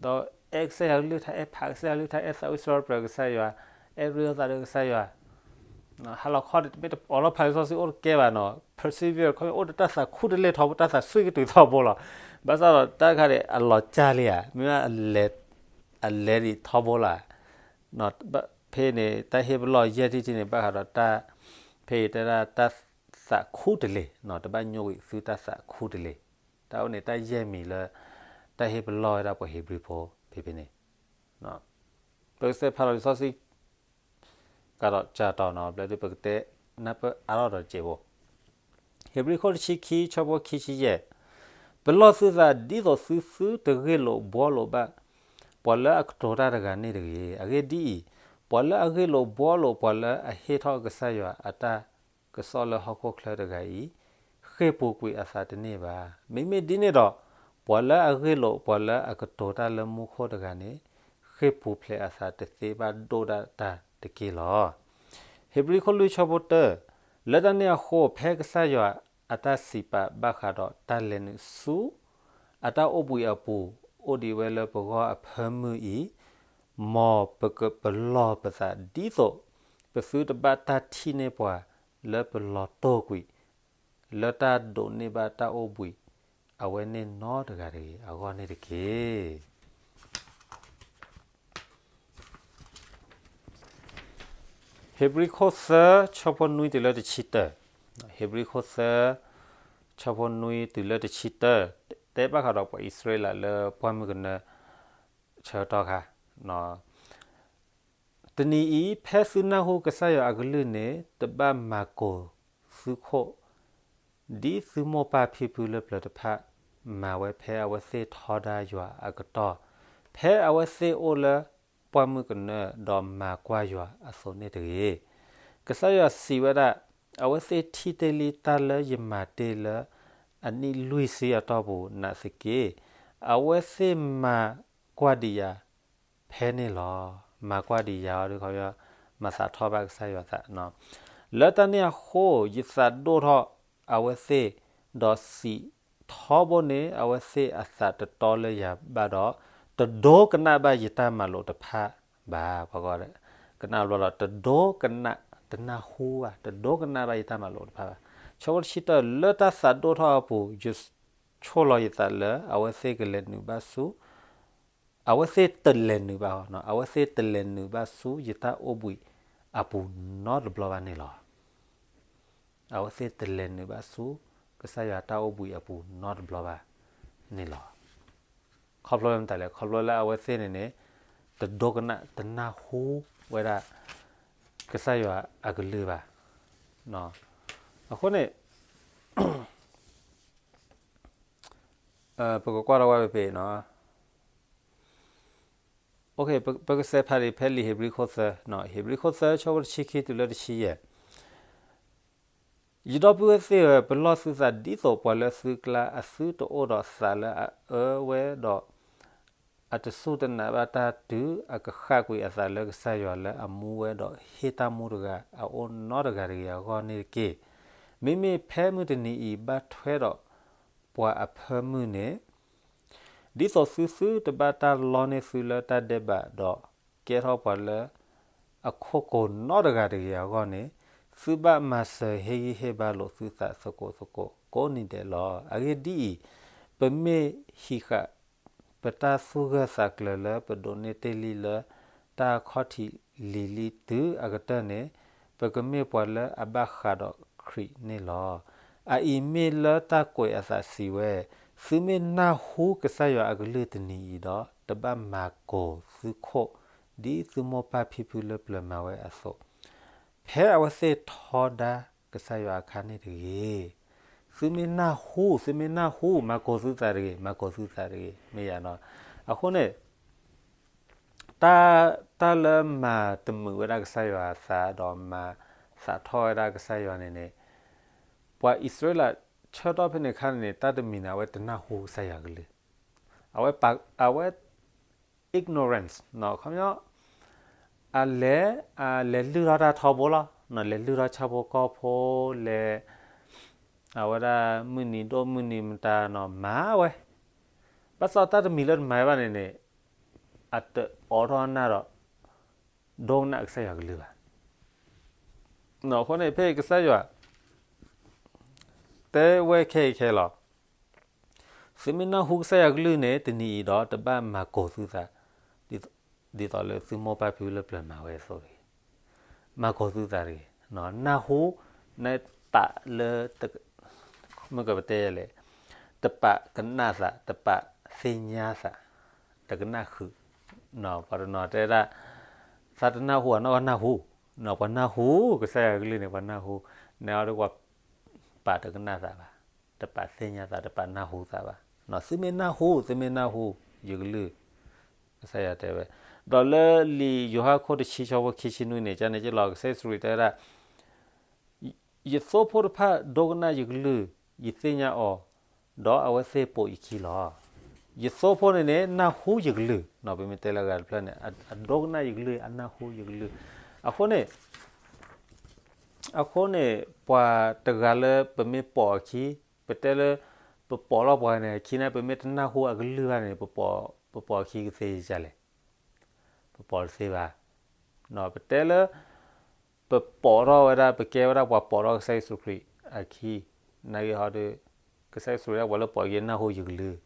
ဒီးအဲၣ်ကစၢ်ယွၤကလုၢ်ကထါ, အဲၣ်ဖးကစၢ်ယွၤကလုၢ်ကထါ, အဲၣ်သးဝံၣ်စံးထီၣ်ပတြၢၤကစၢ်ယွၤ, အဲၣ်ရ့လိာ်သးဒီးကစၢ်ယွၤ, ဟါလီၤခီန့ၣ် တမ့ၢ်တအိးလီၤဖးလံာ်စီဆှံအိၣ်တကဲဘၣ်နီၤ, persevere ခီပညီအိၣ်ဒီးတၢ်သးခူတလ့ၢ်ထီဘိ, တၢ်သးစွံကတုၤထီဘိလီၤ. ဘၣ်ဆၣ်ဒီးတၢ်တခါန့ၣ် အလီၤစၢ်လံဧါ, မ့ၢ်မ့ၢ် အလဲၤဒံးထီဘိလီၤ. ဖဲန့ၣ် တၢ်ဟ့ၣ်ပလီၢ်ယဲၢ်ထံၣ်ထံၣ်န့ၣ် ဘၣ်ဃးဒီးတၢ်, ဖဲအံၤတဲဒၣ်တၢ်သးခူတလ့ၢ်, တဘၣ်ညိကွံာ်သုတၢ်သးခူတလ့ၢ်, တၢ်အိၣ်န့ၣ် တၢ်ယဲၢ်မံၤလၢ တၢ်ဟ့ၣ်ပလီၢ်ဝဲဒၣ်ပှၤဧ့ၤဘြံၤဖိဖဲဖဲန့ၣ်, ပကစဲးဖးလီၤလံာ်စီဆှံ ကဒီးကၢ်တီနီၤ, ဘျီဒုးပကတဲနၢ်ပၢၢ်အါထီၣ်ဒီးစဲးဖိ, ဧ့ၤဘြံၤခိၣ်တဆံခံ ဆၢဖိခံဆံယဲၢ်, ပလီၢ်သုသးဒ်သိးသုသုတဂ့ၢ်လိာ်ဘှီလိာ်ဘၣ် ပှၤလၢအကတိၤတၢ်တဂၤန့ၣ်တဂ့ၤ. အဂ့ၢ်ဒ်အံၤ, ပှၤလၢအဂ့ၢ်လိာ်ဘှီလိာ်ပှၤလၢအဟ့ၣ်ထီၣ်ကစၢ်ယွၤအတၢ်ကစီၣ်လၢဟီၣ်ခိၣ်ချၢတဂၤအံၤ, ဃ့ၢ်ပူၤကွံာ်အသးတန့ၢ်ဘၣ်. မ့မ့ၢ်ဒ်န့ၣ်ဒီး, ပှၤလၢအဂ့ၢ်လိာ်ပှၤလၢအကတိၤတၢ်လၢမူခိၣ်တဂၤန့ၣ်, ဃ့ၢ်ပူၤဖျဲးအသးတသ့ဘၣ်ဒိၣ်ဒၣ်တၢ်တက့ၢ်လီၤ. ဧ့ၤဘြံၤခိၣ်လွံၢ်ဆၢဖိတၢ, လၢတၢ်န့ၣ်အဃိ ဖဲကစၢ်ယွၤအတၢ်စံးပာ်ဘၣ်ဃးဒီးတၢ်လဲၤနုာ်ဆူ အတၢ်အိၣ်ဘှံးအပူၤ အိၣ်ဒံးဝဲလၢပဂီၢ်အဖၢမုၢ်အံၤ, မ်ပကပလီၢ်ပသးဒ်သိး ပသုတဘၣ်တၢ်ထံၣ်န့ၢ်ပှၤလၢပလီၤတိၢ်ကွံာ် လၢတၢ်ဒိးန့ၢ်ဘၣ်တၢ်အိၣ်ဘှံး အဝဲန့ၣ်နီတဂၤတဂ့ၤအဂီၢ်န့ၣ်တက့ၢ်. ဧ့ၤဘြံၤခိၣ်သၢ ဆၢဖိနွံတုၤလၢတဆံတၢ, ဧ့ၤဘြံၤခိၣ်သၢ ဆၢဖိနွံတုၤလၢတဆံတၢ, တဲဘၣ်ဃးဒီးပှၤအံၣ်စရ့လးလၢပှၢ်မုၢ်ကနၢဆၢကတီၢ်ခါ တနံၤအံၤ ဖဲသုနၢ်ဟူကစၢ်ယွၤအကလုၢ်န့ၣ် တဘၣ်မၤကိၤသုခိၣ် ဒ်သုမိၢ်ပၢ်ဖံဖုလၢပျၢၤတဖၣ် မၤဝဲဖဲအဝဲသ့ၣ်ထီဒါယွၤအကတီၢ်, ဖဲအဝဲသ့ၣ်အိၣ်လၢပှၢ်မုၢ်ကနၢ ဒီးမၤကွၢ်ယွၤအသိးန့ၣ်တဂ့ၤ. ကစၢ်ယွၤစံးဝဲဒၣ်, အဝဲသ့ၣ်ထံၣ်တ့ၢ်လံတၢ်လၢယမၤတ့ၢ်လၢအနံၣ်လွံၢ်ဆံအတီၢ်ပူၤနာ်သက့, အဝဲသ့ၣ်မၤကွၢ်ဒံးယၤ ဖဲန့ၣ်လီၤ. မၤကွၢ်ဒံးယၤအီၤဒီး မၤသးထီၣ်ဘၣ်ကစၢ်ယွၤသး, လၢတၢ်န့ၣ်အဃိ ယသးဒိၣ်ထီၣ်အဝဲသ့ၣ်, ဒီးစံးထီဘိန့ၣ် အဝဲသ့ၣ်အသးတတီလၢယၤဘၣ်ဒီး, တဒိကနၣ်ဘၣ်ယတၢ်မၤလိာ်တဖၣ်ဘၣ်. ပှၤကနၣ်ဘျီဒီး တဒိကနၣ်, တနၢ်ဟူဘၣ်, တဒိကနၣ်ဘၣ်ယတၢ်မၤလိာ်တဖၣ်ဘၣ်. ဆၢဖိတဆံတၢ, လၢတၢ်သးဒိၣ်ထီၣ်အပူၤ ယဆိၣ်လီၤယသးလၢအဝဲသ့ၣ်ကလဲၤနုာ်ဘၣ်ဆူ အဝဲသ့ၣ်တလဲၤနုာ်ဘၣ်, အဝဲသ့ၣ်တလဲၤနုာ်ဘၣ်ဆူယတၢ်အိၣ်ဘှံးအပူၤနီတဘျီဘၣ်န့ၣ်လီၤ. အဝဲသ့ၣ်တလဲၤနုာ်ဘၣ်ဆူ ကစၢ်ယွၤတၢ်အိၣ်ဘှံးအပူၤနီတဘျီဘၣ်န့ၣ်လီၤ. ခီဖျိလၢမတၤလဲၣ်, ခီဖျိလၢအဝဲသ့ၣ်န့ၣ်န့ၣ် တဒိကနၣ်တနၢ်ဟူဝဲဒၣ် ကစၢ်ယွၤအကလုၢ်ဘၣ်. အဃိန့ၣ် ပကကွၢ်ဒီးဝဲဖဲဖဲနီၤ, ပကစဲးဖးဒံးဖဲလံာ်ဧ့ၤဘြံၤခိၣ်သၢ, ဧ့ၤဘြံၤခိၣ်သၢ ဆၢဖိတဆံခံတုၤလၢတဆံယဲၢ်, ယဒီပုၢ်ဝဲၢ်သ့ၣ်ဧၢ, ပလီၢ်သုသးဒ်သိးပှၤလၢသုကျါအသုတအိၣ်ဒီးသးလၢအအၢဝဲဒီး အတစူၢ်တနာ်ဘၣ်တၢ်တုၤအကဃၣ်ကွံာ်အသးလၢကစၢ်ယွၤလၢအမူဝဲဒီးဟ့ၣ်တၢ်မူတဂၤအအိၣ်နီတဂၤတဂ့ၤအဂီၢ်န့ၣ်တက့ၢ်. မ့မ့ၢ်ဖဲမုၢ်တနံၤအံၤဘၣ်ထွဲဒီးပှၤအဖၢမုၢ်န့ၣ် ဒ်သိးသုသုတဘၣ်တၢ်လီန့ၢ်သုလၢတၢ်ဒဲးဘးဒီး ကဲထီၣ်ပှၤလၢအခိၣ်ကိၤနီတဂၤတဂ့ၤအဂီၢ်န့ၣ်, သုဘၣ်မၤစၢၤဟ့ၣ်ဂံၢ်ဟ့ၣ်ဘါလိာ်သုသးသကိးသကိးကိးနံၤဒဲးလီၤ. အဂ့ၢ်ဒ်အံၤ, ပမ့ၢ်ဟံးဃာ် ပတၢ်သူၣ်ဂၢၢ်သးကျၢၤလၢပဒိးန့ၢ်တ့ၢ်လံလၢတၢ်အခီၣ်ထံးလံၤလံၤတုၤအကတၢၢ်န့ၣ်, ပကမ့ၢ်ပှၤလၢအဘၣ်ဃးဒီးခရံာ်န့ၣ်လီၤ. အအံၤမ့ၢ်လၢတၢ်ကွဲးအသးစံးဝဲ, သုမ့ၢ်နၢ်ဟူကစၢ်ယွၤအကလုၢ်တနံၤအံၤဒီး, တဘၣ်မၤကိၤသုခိၣ် ဒ်သုမိၢ်ပၢ်ဖံဖုလၢပျၢၤမၤဝဲအသိး, ဖဲအဝဲသ့ၣ်ထီဒါကစၢ်ယွၤအခါန့ၣ်တဂ့ၤ. သုမ့ၢ်နၢ်ဟူ, သုမ့ၢ်နၢ်ဟူ, မၤကိၤသုသးတဂ့ၤ, မၤကိၤသုသးတဂ့ၤ, မ့ၢ်ယၤနီၤ. အဃိန့ၣ် တၢ်, တၢ်လၢမၤတမုာ်ဝဲဒၣ်ကစၢ်ယွၤအသး ဒီးမၤသးထီၣ်ဝဲဒၣ်ကစၢ်ယွၤန့ၣ်န့ၣ်, ပှၤအံၣ်စရ့လး ဆၢကတီၢ်ဖဲန့ၣ်အခါန့ၣ် တၢ်တမံၤန့ၣ် အဝဲတနၢ်ဟူကစၢ်ယွၤကလုၢ်, အဝဲ အဝဲ ignorance နီၤ, ခီပညီ အလဲၤ အလဲၤလုၢ်ထီၣ်တၢ်ထီဘိလီၤ, လဲၤလုၢ်ထီၣ်ဆၣ်ဖိကီၢ်ဖိ လဲၤ အဝဲဒၣ်မုၢ်နံၤဒိၣ်မုၢ်နံၤမတၤနီၤ မၤဝဲ, ဘၣ်ဆၣ်တၢ်တမံၤလၢတမၤဝဲဘၣ်န့ၣ်န့ၣ် အတအိးထီၣ်နၢ်ဒီး ဒိကနၣ်ကစၢ်ယွၤကလုၢ်ဘၣ်. အဃိန့ၣ် ဖဲကစၢ်ယွၤ တဲဝဲခဲအံၤခဲလီၤ, သုမ့ၢ်နၢ်ဟူကစၢ်ယွၤကလုၢ်န့ၣ် တနံၤအံၤဒီးတဘၣ်မၤကိာ်သုသး ဒ်သိးလၢသုမိၢ်ပၢ်ဖံဖုလၢပျၢၤမၤဝဲအသိးတဂ့ၤ. မၤကိာ်သုသးတဂ့ၤ. နၢ်ဟူ နပာ်လၢ မ့ၢ်ကပတဲလဲၣ်, တပာ်ကနၣ်သး တပာ်သ့ၣ်ညါသး တကနၣ်ဃုာ်, ပှၤတနီၤတဲဒၣ် သးတနၢ်ဟူ အနီၢ်ကီၢ်နၢ်ဟူ, ပှၤနၢ်ဟူ ကစၢ်ယွၤကလုၢ်န့ၣ် ပှၤနၢ်ဟူ, နဲအီၤဒ်ပှၤ ပာ်တကနၣ်သးဘၣ်, တပာ်သ့ၣ်ညါသး တပာ်နၢ်ဟူသးဘၣ်. သုမ့ၢ်နၢ်ဟူ သုမ့ၢ်နၢ်ဟူ ယကလုၢ်, ကစၢ်ယွၤတဲဝဲ, ဒီးလၢလံာ်ယိၤဟၣ်ခိၣ်တဆံဆၢဖိခံဆံနွံန့ၣ် ကန့ၣ်က့လီၤ ကစၢ်ယ့ၣ်ၡူးခရံာ်တဲဝဲဒၣ် ယသိဖိတဖၣ်ဒိကနၣ်ယကလုၢ်, ယသ့ၣ်ညါအီၤ, ဒီးအဝဲသ့ၣ်ပိာ်ယခံလီၤ. ယသိဖိန့ၣ်န့ၣ် နၢ်ဟူယကလုၢ်, ပမ့ၢ်တဲလၢအဂၤတဖျၢၣ်န့ၣ် အဒိကနၣ်ယကလုၢ် အနၢ်ဟူယကလုၢ်. အဃိန့ၣ် အဃိန့ၣ် ပှၤတဂၤလၢပမ့ၢ်ပိာ်အခံ, ပတဲလၢ ပပိာ်လီၤပှၤန့ၣ် အခံန့ၣ် ပမ့ၢ်တနၢ်ဟူအကလုၢ်ဘၣ်န့ၣ် ပပိာ်အခံကသ့ဒ်လဲၣ်. ပပိာ်တသ့ဘၣ်. ပတဲလၢ ပပိာ်ထီၣ်ဝဲဒၣ် ပကဲဝဲဒၣ်ပှၤပိာ်ထီၣ်ကစၢ်ယ့ၣ်ၡူးခရံာ်အခံ, နာ်က့ဟီဒီး ကစၢ်ယ့ၣ်ၡူးခရံာ်ဒၣ်ပှၤလၢပိာ်အခံနၢ်ဟူယကလုၢ်,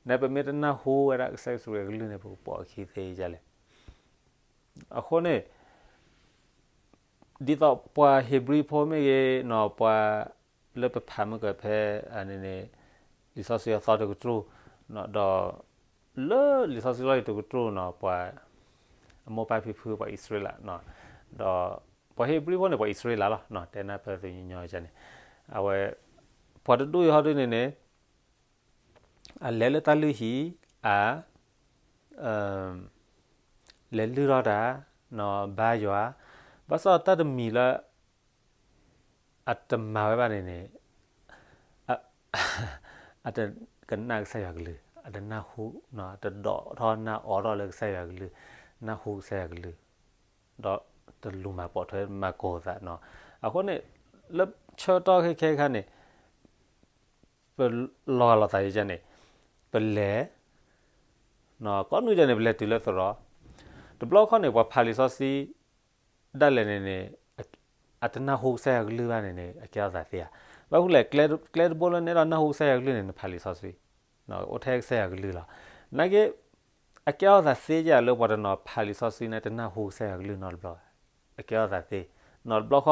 နပမ့ၢ်တနၢ်ဟူဝဲဒၣ်ကစၢ်ယ့ၣ်ၡူးခရံာ်အကလုၢ်န့ၣ် ပကပိာ်အခံသ့ဒ်လဲၣ်. အဃိန့ၣ် ဒ်သိးပှၤဧ့ၤဘြံၤဖိမ့ၢ်ဂ့ၤနီၤ ပှၤလၢပဖးမုၢ်ကၢၤဖဲန့ၣ်န့ၣ် လံာ်စီဆှံအသီတကတြူၢ်, ဒီး လၢလံာ်စီဆှံလီၢ်အံၤတကတြူၢ်နီၤ ပှၤ အမိၢ်ပၢ်ဖံဖုပှၤအံၣ်စရ့လး, ဒီး ပှၤဧ့ၤဘြံၤဖိန့ၣ် ပှၤအံၣ်စရ့လးလီၤ, တဲနၢ်ပၢၢ်သုညီညီန့ၣ်, အဝဲ ပှၤတဒူၣ်အံၤဟီဒ်န့ၣ်န့ၣ် အလဲၤလၢတၢ်လုၢ်ဟံၣ် အ လဲၤလုၢ်ထီၣ်တၢ် ဘါယွၤ, ဘၣ်ဆၣ်တၢ်တမံၤလၢ အတမၤဝဲဘၣ်န့ၣ်န့ၣ် အတကနၣ်ကစၢ်ယွၤကလုၢ်, အတနၢ်ဟူ, အတဒိးထီၣ်နၢ်အိးထီၣ်လၢကစၢ်ယွၤကလုၢ်, နၢ်ဟူကစၢ်ယွၤကလုၢ်, ဒီးတလူၤမၤပိာ်ထွဲမၤကိာ်သးနီၤ. အဃိန့ၣ် လၢဆၢကတီၢ်ခဲခဲခါန့ၣ် ပလီၤဂာ်လိာ်သးယန့ၣ် ပလဲၤ ကိးနွံဒဲးန့ၣ် ပလဲၤတုၤလၢသရိာ်, တဘျီခီန့ၣ် ပှၤဖးလံာ်စီဆှံ ဒၣ်လဲာ်န့ၣ်န့ၣ် အတနၢ်ဟူကစၢ်ယွၤကလုၢ်ဘၣ်န့ၣ်န့ၣ် အကဲထီၣ်သးသ့ဧါ. ဘၣ်ဃိလဲၣ် ကျဲတဘိလၢနအဲၣ်ဒိးနၢ်ဟူကစၢ်ယွၤကလုၢ်န့ၣ် နဖးလံာ်စီဆှံ, အိၣ်ထဲကစၢ်ယွၤကလုၢ်လီၤ. နာ်က့ အကဲထီၣ်သးသ့ဧါလၢပှၤတနီၤဖးလံာ်စီဆှံန့ၣ် တနၢ်ဟူကစၢ်ယွၤကလုၢ်နီတဘျီဘၣ်. အကဲထီၣ်သးသ့, နီတဘျီ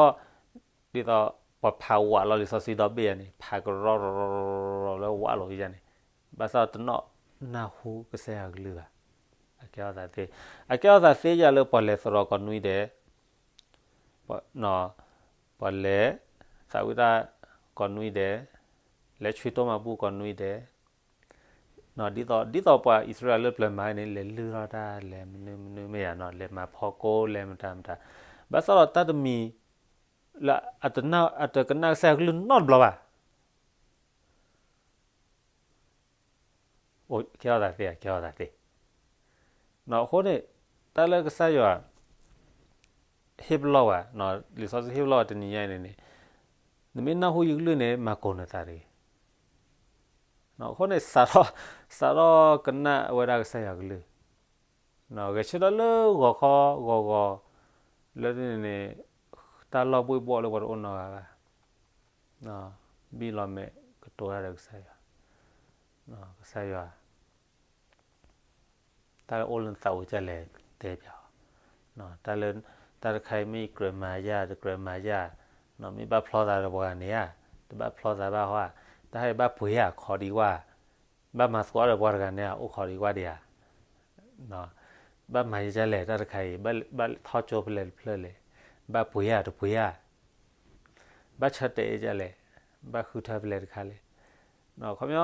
ဃီ ဒ်သိးပှၤဖးဝးလီၤလံာ်စီဆှံဒီဘ့ၣ်ယၤန့ၣ် ဖးကရီလၢဝးလိာ်ယၤန့ၣ် ဘၣ်ဆၣ်တနီၣ်နၢ်ဟူကစၢ်ယွၤကလုၢ်ဘၣ်. အကဲထီၣ်သးသ့, အကဲထီၣ်သးသ့ဧါလၢပှၤလဲၤသရိာ်ကိးနွံဒဲး, ပှၤလဲၤသးဝံၣ်တၢ်ကိးနွံဒဲး, လဲၤဆွံတိၢ်မၤဘူၣ်ကိးနွံဒဲး, ဒ်သိး ဒ်သိးပှၤအံၣ်စရ့လးလၢပျၢၤမၤန့ၣ် လဲၤလုၢ်ထီၣ်တၢ် လဲၤမနုၤမနုၤမ့ၢ်ဧါနီၤ လဲၤမၤဖီကိၢ် လဲၤမတၤမတၤ, ဘၣ်ဆၣ်ဒီးတၢ်တမံၤ လၢအတကနၣ်ကစၢ်ယွၤကလုၢ်နီတဘျီဘၣ်. အိၣ် ကဲထီၣ်သးသ့ ကဲထီၣ်သးသ့. အဃိန့ၣ် တၢ်လၢကစၢ်ယွၤ ဟ့ၣ်ပလီၢ်ဝဲ, လံာ်စီဆှံဟ့ၣ်ပလီၢ်ဝဲတနံၤညါအံၤန့ၣ်န့ၣ်, နမ့ၢ်နၢ်ဟူယကလုၢ်န့ၣ် မၤကိာ်နသးတဂ့ၤ. အဃိန့ၣ် စးထီၣ် စးထီၣ်ကနၣ်ဝဲဒၣ်ကစၢ်ယွၤကလုၢ်, ဂဲၤဆၢထၢၣ်လၢဂီၤခီဂီၤဂီၤ, လၢန့ၣ်န့ၣ် တၢ်လီၢ်ဘှ့ၣ်ဘှီၣ်လၢပှၤတအိၣ်နီတဂၤဘၣ်, ဘံၣ်လီၤမဲာ်ကတိၤတၢ်ဒီးကစၢ်ယွၤ, ကစၢ်ယွၤ တၢ်လၢအိၣ်လၢနသးအိၣ်ကလဲၣ် တဲပၠးအီၤ, တၢ်လၢ တၢ်တခါအံၤမ့ၢ်ကြၢးမၤယၤ တကြၢးမၤယၤ, မ့ၢ်ဘၣ်ဖျီသးဒီးပှၤဂၤန့ၣ်ဧါ, တဘၣ်ဖျီသးဘၣ်ဟီဧါ, တၢ်ဟဲဘၣ်ပှ့ၤဧါ ခီဒံးကွၢ်, ဘၣ်မၤသကိးဒီးပှၤတဂၤန့ၣ်ဧါ အိၣ်ခီဒံးကွၢ်ဒံးဧါ, ဘၣ်မၤယၤကလဲၣ် တၢ်တခါအံၤ ဘၣ်ထီၣ်ကၠိဖဲလဲၣ်တဖျၢၣ်လဲၣ်, ဘၣ်ပှ့ၤဧါတပှ့ၤဧါ, ဘၣ်ဆၢတဲာ်အကလဲၣ်, ဘၣ်ဃုထၢဖဲလဲၣ်တခါလဲၣ်, ခီပညီ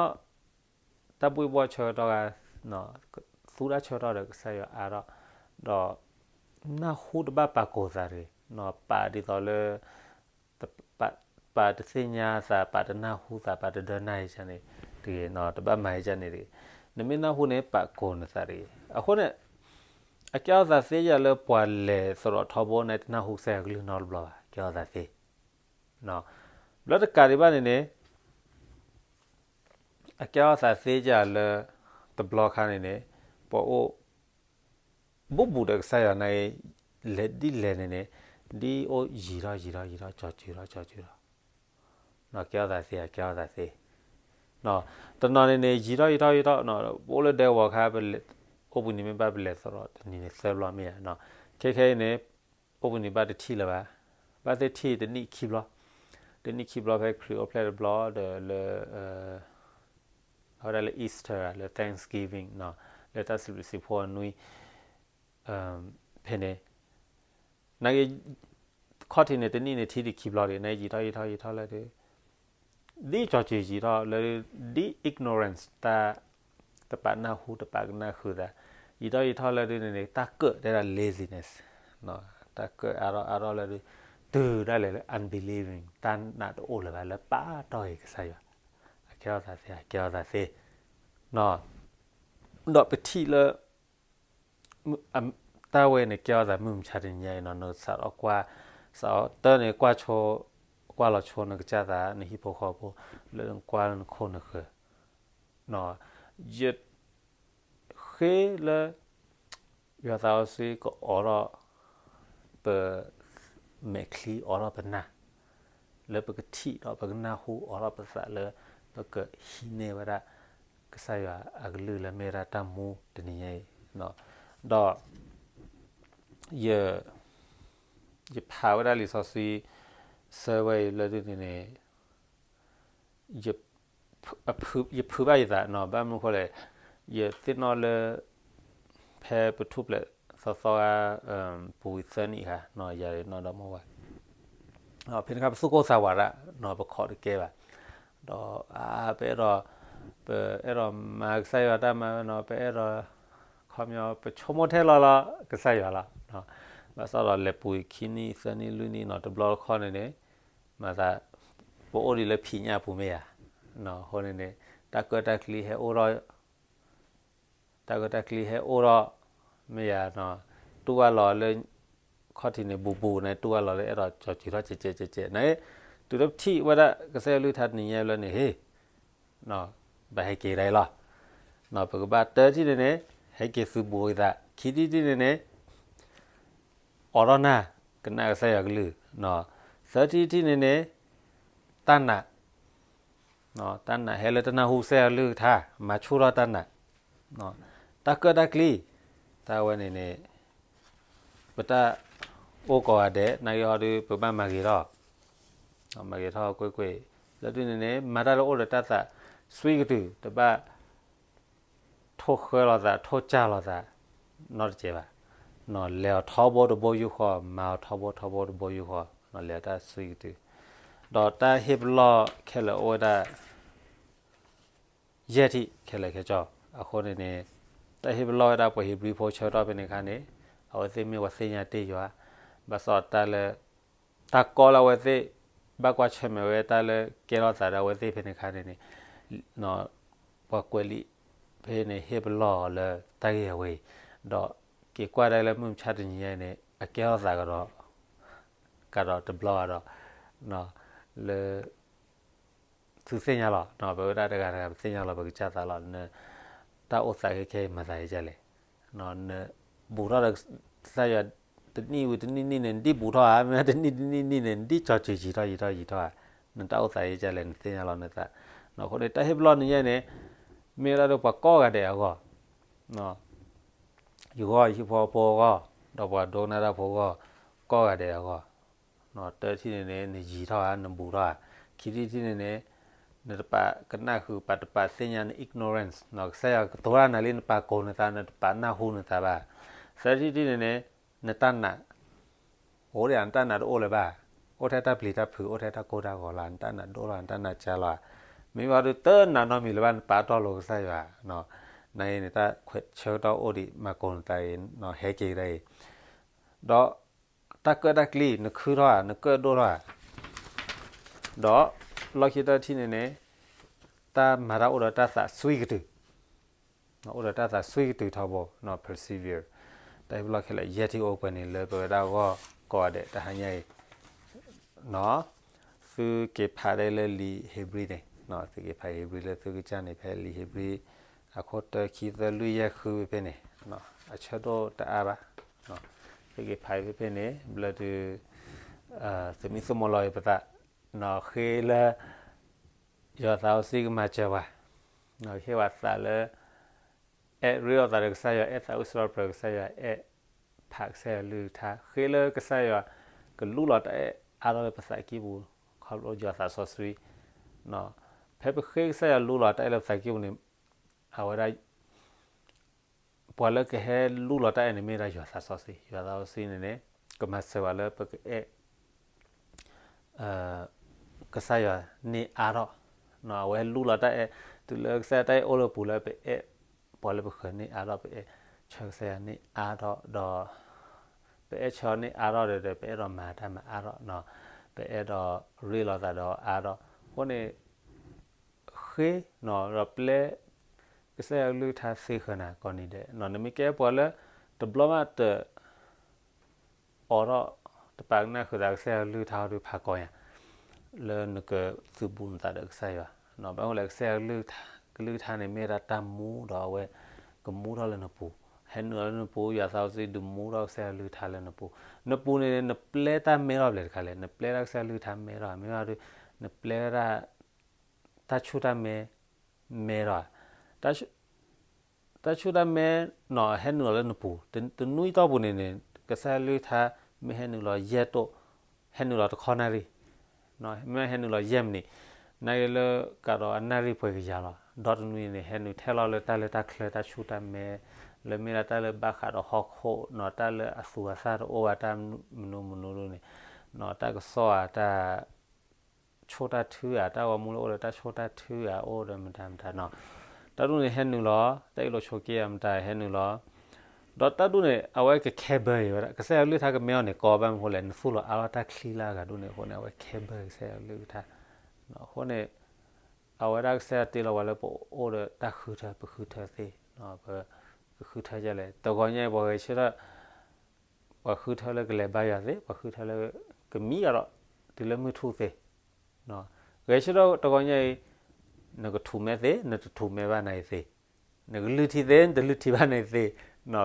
တၢ်ဘှ့ၣ်ဘှီၣ်ဆၢကတီၢ်ဂၤ သူတၢ်ဆၢကတီၢ်ဒီးကစၢ်ယွၤအါထီၣ်, ဒီး နၢ်ဟူတဘၣ်ပာ်ကိာ်သးတဂ့ၤ, ပာ်ဒ်သိးလၢ ပာ် ပာ်တသ့ၣ်ညါသး, ပာ်တနၢ်ဟူသး, ပာ်တဒၢနၢ်ဟူန့ၣ်တဂ့ၤ, တဘၣ်မၤဟဲကန့ၣ်တဂ့ၤ. နမ့ၢ်နၢ်ဟူန့ၣ် ပာ်ကိးနသးတဂ့ၤ. အဃိန့ၣ် အကဲထီၣ်သးသ့ယၤလၢပှၤလဲၤသရိာ်ထီဘိန့ၣ် တနၢ်ဟူကစၢ်ယွၤကလုၢ်နီတဘျီဘၣ်, အကဲထီၣ်သးသ့. ဘျီတကးဒံးဘၣ်န့ၣ်န့ၣ် အကဲထီၣ်သးသ့ယၤလၢ တဘျီခါန့ၣ်န့ၣ် ပှၤအိၣ် ဘူးဘူးဒီးကစၢ်ယွၤန့ၣ် လဲၤဒ်လဲၣ်န့ၣ်န့ၣ် ဒ်အိၣ်ယံၤထီၣ်ယံၤထီၣ်ယံၤထီၣ် ကၠီၤစုၤထီၣ်ကၠီၤစုၤထီၣ်, ကဲထီၣ်သးသ့ ကဲထီၣ်သးသ့. တနီၤန့ၣ်န့ၣ် ယံၤထီၣ်ယံၤထီၣ်ယံၤထီၣ် ပအိၣ်လၢဒဲကဝီၤခါ အိၣ်ဘှံးနံၤမ့ၢ်ဘၣ်ပလဲၤသရိာ်တနံၤန့ၣ်သၢဘျီမ့ၢ်ဧါ, ခဲခဲအံၤန့ၣ် အိၣ်ဘှံးနံၤဘၣ်တထံၣ်လၢၤဘၣ်, ဘၣ်သ့ၣ်ထံၣ်တနံၣ်ခံဘျီ, တနံၣ်ခံဘျီဖဲခရံာ်အိၣ်ဖျဲၣ်တဘျီဒီးလၢ အဝဲဒၣ်လၢ Easter လၢ Thanksgiving လၢတၢ်စံးဘျုးစံးဖှိၣ်အနွံ ဖဲန့ၣ် နာ်က့ ခီၣ်ထံးန့ၣ် တနံၣ်န့ၣ်ထံၣ်တခံဘျီဒံး နာ်က့ယံၤထီၣ်ယံၤထီၣ်ယံၤထီၣ်လၢဒုး ဒ်ကၠီၤစုၤယံၤထီၣ်လၢဒုး ဒ် ignorance တၢ် တပာ်နၢ်ဟူတပာ်ကနၣ်ဃုာ်သး ယံၤထီၣ်ယံၤထီၣ်လၢဒုးန့ၣ်န့ၣ် တၢ်ကၢၣ်တဲဒၣ် laziness တၢ်ကၢၣ်အါထီၣ်အါထီၣ်လၢဒုး တုၤဒၣ်လဲာ်လၢ unbelieving တၢ်နာ်တအိၣ်လၢၤဘၣ်လၢပာ်တီၢ်က့ၤကစၢ်ယွၤ, အကဲထီၣ်သးသ့ အကဲထီၣ်သးသ့ ဒီးပထံၣ်လၢ တၢ်ဝဲန့ၣ် ကဲထီၣ်သးမုၢ်မဆါတနံၤညါအံၤနီၤ နစးထီၣ်ကွၢ် စးထီၣ်တၢ်န့ၣ် ကွၢ်ဆိ ကွၢ်လီၤဆိနကစၢ်သး နဟံၣ်ဖိဃီဖိ လၢနကွၢ်လၢနခိၣ်နဃၢၤ ယဃ့လၢ ယွၤသးစီဆှံကအိးထီၣ် ပမဲာ်ချံ အိးထီၣ်ပနၢ် လၢပကထံၣ်ဒီးပကနၢ်ဟူ အိးထီၣ်ပသးလၢ ပကဟံးန့ၢ်ဝဲဒၣ် ကစၢ်ယွၤအကလုၢ်လၢမ့ၢ်ဝဲဒၣ်တၢ်မူတနံၤညါအံၤ ဒီး ယ ယဖးဝဲဒၣ်လံာ်စီဆှံ ဆၢဝဲအံၤလၢဒုးန့ၣ်န့ၣ် ယ ယဖုးဘၣ်ယသးနီၤ ဘၣ်မနုၤဃိလဲၣ် ယသ့ၣ်နီၣ်လၢ ဖဲပထူၣ်ဖျဲးသီသီဧါ ပူၤဝံၤသၢနံၣ်ဧါနီၤ ယၤနီၢ်ဒီမါဝၤ ဖဲန့ၣ်အခါ ပသူၣ်ကိၢ်သးဝးဒၣ်နီၤ ပခိးတကဲဘၣ် ဒီး အါ ပအဲၣ်ဒိး ပအဲၣ်ဒိးမၤကစၢ်ယွၤတၢ်မၤဝဲနီၤ ပအဲၣ်ဒိး ခီပညီ ပဆိကမိၣ်ထဲလီၤလီၤ ကစၢ်ယွၤလီၤ ဘၣ်ဆၣ်ဒီးလဲၤပူၤဝံၤခံနံၣ်သၢနံၣ်လွံၢ်နံၣ်နီၤ တဘျီတခီၣ်န့ၣ်န့ၣ် မၤသး ပအိၣ်ဒံးလၢဖံးညၣ်ပူၤမ့ၢ်ဧါ အဃိန့ၣ်န့ၣ် တၢ်ကၢၣ်တၢ်ကျံဟဲအိၣ်ထီၣ် တၢ်ကၢၣ်တၢ်ကျံဟဲအိၣ်ထီၣ် မ့ၢ်ဧါနီၤ တူၢ်ဘၣ်လီၤလၢ ခီၣ်ထံးန့ၣ် ဘူးဘူးန့ၣ် တူၢ်ဘၣ်လီၤလၢအဲၣ်ဒိးကၠီၤစုၤထီၣ်ကဲးကဲးကဲးကဲးန့ၣ် တုၤလၢပထံၣ်ဝဲဒၣ်ကစၢ်ယွၤကလုၢ်ကထါတနံၤညါအံၤလၢန့ၣ် ဟ့ၣ် ဘၣ်ဟဲက့ၤကဒါအံၤလီၤ ပကဘၣ်တၢထံၣ်န့ၣ်န့ၣ် ဟဲက့ၤသုးဘူးဝံသး ခံထံၣ်တထံၣ်န့ၣ်န့ၣ် အိးထီၣ်နၢ် ကနၣ်ကစၢ်ယွၤကလုၢ် သၢထံၣ်တထံၣ်န့ၣ်န့ၣ် တၢ်နာ် တၢ်နာ်ဟဲလၢတနၢ်ဟူကစၢ်ယွၤကလုၢ်ကထါ မၤဆူၣ်ထီၣ်တၢ်နာ် တၢ်ကၢၣ်တၢ်ကျံ တၢ်ဝဲန့ၣ်န့ၣ် ပတၢ်အိၣ်ကိးဂၤဒဲး နာ်က့ဟီဒုး ပဘၣ်မၤဂ့ၤထီၣ် မၤဂ့ၤထီၣ်ကွ့ၢ်ကွ့ၢ် လၢဒုးန့ၣ်န့ၣ် မၤတၢ်လၢအိၣ်ဒီးတၢ်သးစွံကတုၤ တဘၣ် ထိၣ်ဃၢလီၤသး ထိၣ်ကၢ်လီၤသး နီတစဲးဘၣ် လဲၤအီၤထီဘိတဘိယူၢ်ဃီ မၤအီၤထီဘိထီဘိတဘိယူၢ်ဃီ လဲၤအီၤတၢ်စွံကတုၤ ဒီးတၢ်ဟ့ၣ်ပလီၢ်ခဲလၢာ်အိၣ်ဝဲဒၣ် ယဲၢ်ထံၣ်ခဲလၢာ်ခဲဆ့ အဃိန့ၣ်န့ၣ် တၢ်ဟ့ၣ်ပလီၢ်ဝဲဒၣ်ပှၤဧ့ၤဘြံၤဖိဆၢကတီၢ်ဖဲန့ၣ်အခါန့ၣ် အဝဲသ့ၣ်မ့ၢ်ပှၤသ့ၣ်ညါတ့ၢ်ယွၤ ဘၣ်ဆၣ်တၢ်လၢ တၢ်ကီလၢအဝဲသ့ၣ် ဘၣ်ကွၢ်ဆၢၣ်မဲာ်ဝဲတၢ်လၢကဲထီၣ်သးဒီးအဝဲသ့ၣ်ဖဲန့ၣ်အခါန့ၣ်န့ၣ် ပှၤကွဲးလံာ်ဖဲန့ၣ် ဟ့ၣ်ပလီၢ်အီၤလၢတၢ်ဂ့ၢ်အဝဲအံၤ ဒီးက့ၤကွၢ်ဒၣ်လၢမုၢ်မဆါတနံၤညါအံၤန့ၣ် အကဲထီၣ်သးကဒီး ကဒီးတဘျီဒီး လၢ သုသ့ၣ်ညါလီၤ ပဝဲဒၣ်တဂၤတဂၤ ပသ့ၣ်ညါလီၤ ပကစၢ်သးလီၤ န တၢ်အိၣ်သးခဲခဲအံၤ မၤသးဒ်လဲၣ် နဘူးထီၣ်ဒီးကစၢ်ယွၤ တနံၣ်ဝံၤတနံၣ်နံၣ်န့ၣ် နဒ်ဘူးထီၣ်ဧါ မ့ၢ်တနံၣ်တနံၣ်နံၣ်န့ၣ် နဒ်ကၠီၤစုၤယံၤထီၣ်ယံၤထီၣ်ယံၤထီၣ်ဧါ နတၢ်အိၣ်သးဒ်လဲၣ် နသ့ၣ်ညါလီၤနသး အဃိန့ၣ် တၢ်ဟ့ၣ်ပလီၢ်နံၤညါန့ၣ် မ့ၢ်ဝဲဒၣ်လၢပှၤကိးဂၤဒဲးအဂီၢ် ယဂီၢ် ယဟံၣ်ဖိဃီဖိအဂီၢ် ဒီးပှၤဒိကနၣ်တၢ်ဖိအဂီၢ် ကိးဂၤဒဲးအဂီၢ် တၢထံၣ်န့ၣ်န့ၣ် နယံၤထီၣ်ဧါ နဘူးထီၣ်ဧါ ခံထံၣ်တထံၣ်န့ၣ်န့ၣ် နတပာ်ကနၣ်ဃုာ် ပာ်တပာ်သ့ၣ်ညါ န ignorance ကစၢ်ယွၤကတိၤတၢ်နၤလံ နပာ်ကိးနသး နတပာ်နၢ်ဟူနသးဘၣ် သၢထံၣ်တထံၣ်န့ၣ်န့ၣ် နတၢ်နာ် အိၣ်ဒံးဧါ နတၢ်နာ်တအိၣ်လၢၤဘၣ် အိၣ်ထဲတၢ်ပျံၤတၢ်ဖုး အိၣ်ထဲတၢ်ကိၢ်တၢ်ဂီၤလီၤ နတၢ်နာ်ဒိၣ်လီၤ နတၢ်နာ်ကၢလီၤ မ့ၢ်ဘၣ်ဒီးတနာ်နီတမံၤလၢၤဘၣ် နပာ်တီၢ်လိာ်ကစၢ်ယွၤ နအံၤန့ၣ် တၢ်ခွဲးဆၢကတီၢ်အိၣ်ဒံး မၤကိးနသးအံၤ ဟဲက့ၤကဒါအံၤ ဒီး တၢ်ကၢၣ်တၢ်ကျံ နခုထီၣ်ဧါ နကၢၣ်ဒိၣ်ထီၣ်ဧါ ဒီးလီၢ်ခံတထံၣ်န့ၣ်န့ၣ် တၢ်မၤတၢ်အိၣ်ဒီးတၢ်သးစွံကတုာ်, အိၣ်ဒီးတၢ်သးစွံကတုာ်ထီဘိ, persevere, တၢ်ဟ့ၣ်ပလီၢ်ခဲလၢာ် ယဲၢ်ထံၣ်အိၣ်ပှဲၤန့ၣ် လၢပဝဲဒၣ်အဂီၢ်ကိးဂၤဒဲး တဟါညါအံၤ သုက့ၤဖးဒၣ်လၢလံာ်ဧ့ၤဘြံၤန့ၣ်, သုက့ၤဖးဧ့ၤဘြံၤလၢသုကစၢ်န့ၣ် ဖဲလံာ်ဧ့ၤဘြံၤ အခိၣ်တၢ ခံ သၢ လွံၢ် ယဲၢ် ဃု ဖဲဖဲန့ၣ်, အဆၢဒိၣ်တအါဘၣ်, သုက့ၤဖးဖဲဖဲန့ၣ် ဘျၢဒုး သုးမံၤသမိးလီၤအံၤပသး, ဃ့လၢ ယွၤသးစီဆှံကမၤစၢၤပှၤ, ဟ့ၣ်ဝဲသးလၢ အဲၣ်ရ့လိာ်သးဒီးကစၢ်ယွၤ, အဲၣ်သးအိၣ်စံးထီၣ်ပတြၢၤကစၢ်ယွၤ, အဲၣ်ဖးကစၢ်ယွၤကလုၢ်ကထါ, ဃ့လၢကစၢ်ယွၤကလူလီၤတၢ်အဲၣ်အါထီၣ်လၢပသးကံၢ်ပူၤ, ခီဖျိယွၤသးစီဆှံ, ဖဲပဃ့ကစၢ်ယွၤလူလီၤတၢ်အဲၣ်လၢပသးကံၢ်ပူၤန့ၣ်, အဝဲဒၣ် ပှၤလၢကဟဲလူလီၤတၢ်အဲၣ်န့ၣ်မ့ၢ်ဒၣ်ယွၤသးစီဆှံ, ယွၤသးစီဆှံန့ၣ်န့ၣ် ကမၤစၢၤပှၤလၢပကအဲၣ် ကစၢ်ယွၤန့ၢ်အါထီၣ်, အဝဲလူလီၤတၢ်အဲၣ်, တုၤလၢကစၢ်ယွၤတၢ်အဲၣ်အိၣ်လၢပူၤလၢပအဲၣ်, ပှၤလၢပဃၢၤန့ၢ်အါထီၣ်, ပအဲၣ်ဆၢကစၢ်ယွၤန့ၢ်အါထီၣ်ဒီး ပအဲၣ်ဆၢန့ၢ်အါထီၣ်ဒီး ပအဲၣ်ဒိးမၤတၢ်မၤအါထီၣ်, ပအဲၣ်ဒိးရ့လိာ်သးဒီးအါထီၣ်, အဃိန့ၣ် ဃ့ ဒီးပျဲ ကစၢ်ယွၤကလုၢ်ကထါသ့ဃၢၤနၤကိးနံၤဒဲး, နမ့ၢ်ကဲပှၤလၢ တဘျီမးတ အိးထီၣ် တပာ်ကနၣ်ဃုာ်သးကစၢ်ယွၤကလုၢ်ကထါဒီးဖးကီညါ လၢနကသုးဘူးနသးဒီးကစၢ်ယွၤ, ဘၣ်မနုၤလဲၣ် ကစၢ်ယွၤကလုၢ်ကထါန့ၣ် မ့ၢ်ဒၣ်တၢ်မူဒီးအဝဲကမူထီၣ်လၢနပူၤ, ဟဲနုာ်လီၤလၢနပူၤ ယွၤသးစီဆှံဒုးမူထီၣ်ကစၢ်ယွၤကလုၢ်ကထါလၢနပူၤ, နပူၤန့ၣ် နပျဲတၢ်မဲထီၣ်ဘျဲၣ်တခါလဲၣ်, နပျဲတၢ်ကစၢ်ယွၤကလုၢ်ကထါမဲထီၣ်, မ့ၢ်ဘၣ်ဒီး နပျဲဝဲဒၣ် တၢ်ဆူၣ်တၢ်မဲ မဲထီၣ်ဧါ, တၢ်ဆူၣ်တၢ်မဲ ဟဲနုာ်လီၤလၢနပူၤ, တနွံအတီၢ်ပူၤန့ၣ်န့ၣ် ကစၢ်ယွၤကလုၢ်ကထါ မ့ၢ်ဟဲနုာ်လီၤယဲၢ်တိၣ်, ဟဲနုာ်လီၤတခီနၣ်ရံၣ်, မ့ၢ်ဟဲနုာ်လီၤယဲၢ်မံးနံး, နာ်က့လၢကဒီးအနၣ်ရံၣ်ပှဲၤကယၤလီၤ, ဒီတနွံန့ၣ် ဟဲနုာ်ထဲလီၤလၢတၢ်လၢတၢ်ချၢတၢ်ဆူၣ်တၢ်မဲ, လၢမ့ၢ်ဒၣ်တၢ်လၢဘၣ်ဃးဒီးဟီၣ်ခိၣ်နီၤ, တၢ်လၢအသူအသၣ်တအိၣ်ဘၣ် တၢ်မနုၤမနုၤဒ်န့ၣ်, တၢ်ကစီၣ်ဧါ, တၢ် ဆိၣ်တၢ်ထုဧါ, တၢ်ဂီၤမူလၢအိၣ်ဒီးတၢ်ဆိၣ်တၢ်ထုဧါ, အိၣ်ဒီးမတၤမတၤနီၤ, တၢ်ဒ်န့ၣ်ဟဲနုာ်လီၤ, တၢ်အ့ၣ်လိာ်ဆိးက့ဧါမတၤဟဲနုာ်လီၤ, ဒီးတၢ်ဒ်န့ၣ် အဝဲကခဲဘၢအံၤဝဲဒၣ် ကစၢ်ယွၤကလုၢ်ကထါကမဲအီၤန့ၣ် ကီဘၣ်မနုၤအဃိလဲၣ် နသူၣ်လီၤအါထီၣ်တၢ်ချံလၢအဂၤဒ်န့ၣ်အဃိန့ၣ် အဝဲခဲဘၢကစၢ်ယွၤကလုၢ်ကထါ, အဃိန့ၣ် အဝဲဒၣ်ကစၢ်ယွၤတ့လီၤပှၤလၢပအိၣ်ဒီးတၢ်ဃုထၢ ပဃုထၢသ့, ပကဃုထၢဒ်လဲၣ်, တဂီၤညါအံၤ ပှၤဂဲၤဆၢထၢၣ် ပှၤဃုထၢလၢကလဲၤဘါယွၤသ့, ပှၤဃုထၢလၢကမံဂၤဒီး တုၤလၢမုၢ်ထူၣ်သ့, ဂဲၤဆၢထၢၣ်တဂီၤညါအံၤ နကထူၣ်မဲသ့, နတထူၣ်မဲဘၣ်နၤအံၤသ့, နကလုၢ်ထံသ့, နတလုၢ်ထံဘၣ်နၤအံၤသ့,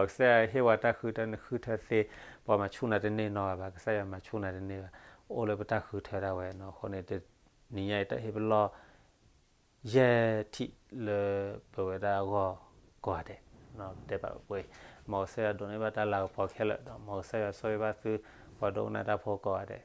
ကစၢ်ယွၤဟ့ၣ်ပှၤတၢ်ဃုထၢ နဃုထၢသ့, ပှၤမၤဆူၣ်နၤတန့ၢ်နီတဂၤဘၣ်, ကစၢ်ယွၤမၤဆူၣ်နၤတန့ၢ်ဘၣ်, အိၣ်လၢပတၢ်ဃုထၢဒၣ်ဝဲနီၤ, အဃိန့ၣ် တနံၤညါအံၤ တၢ်ဟ့ၣ်ပလီၢ် ယဲၢ်ထံၣ်လၢပဝဲဒၣ်အဂီၢ်ကိးဂၤဒဲး, တဲဘၣ်ပှဲၤ, မ်ကစၢ်ယွၤဒိးန့ၢ်ဘၣ်တၢ်လၤကပီၤခဲလၢာ်, ဒီးမ်ကစၢ်ယွၤဆိၣ်ဂ့ၤဘၣ်သု ပှၤဒိကနၣ်တၢ်ဖိကိးဂၤဒဲး.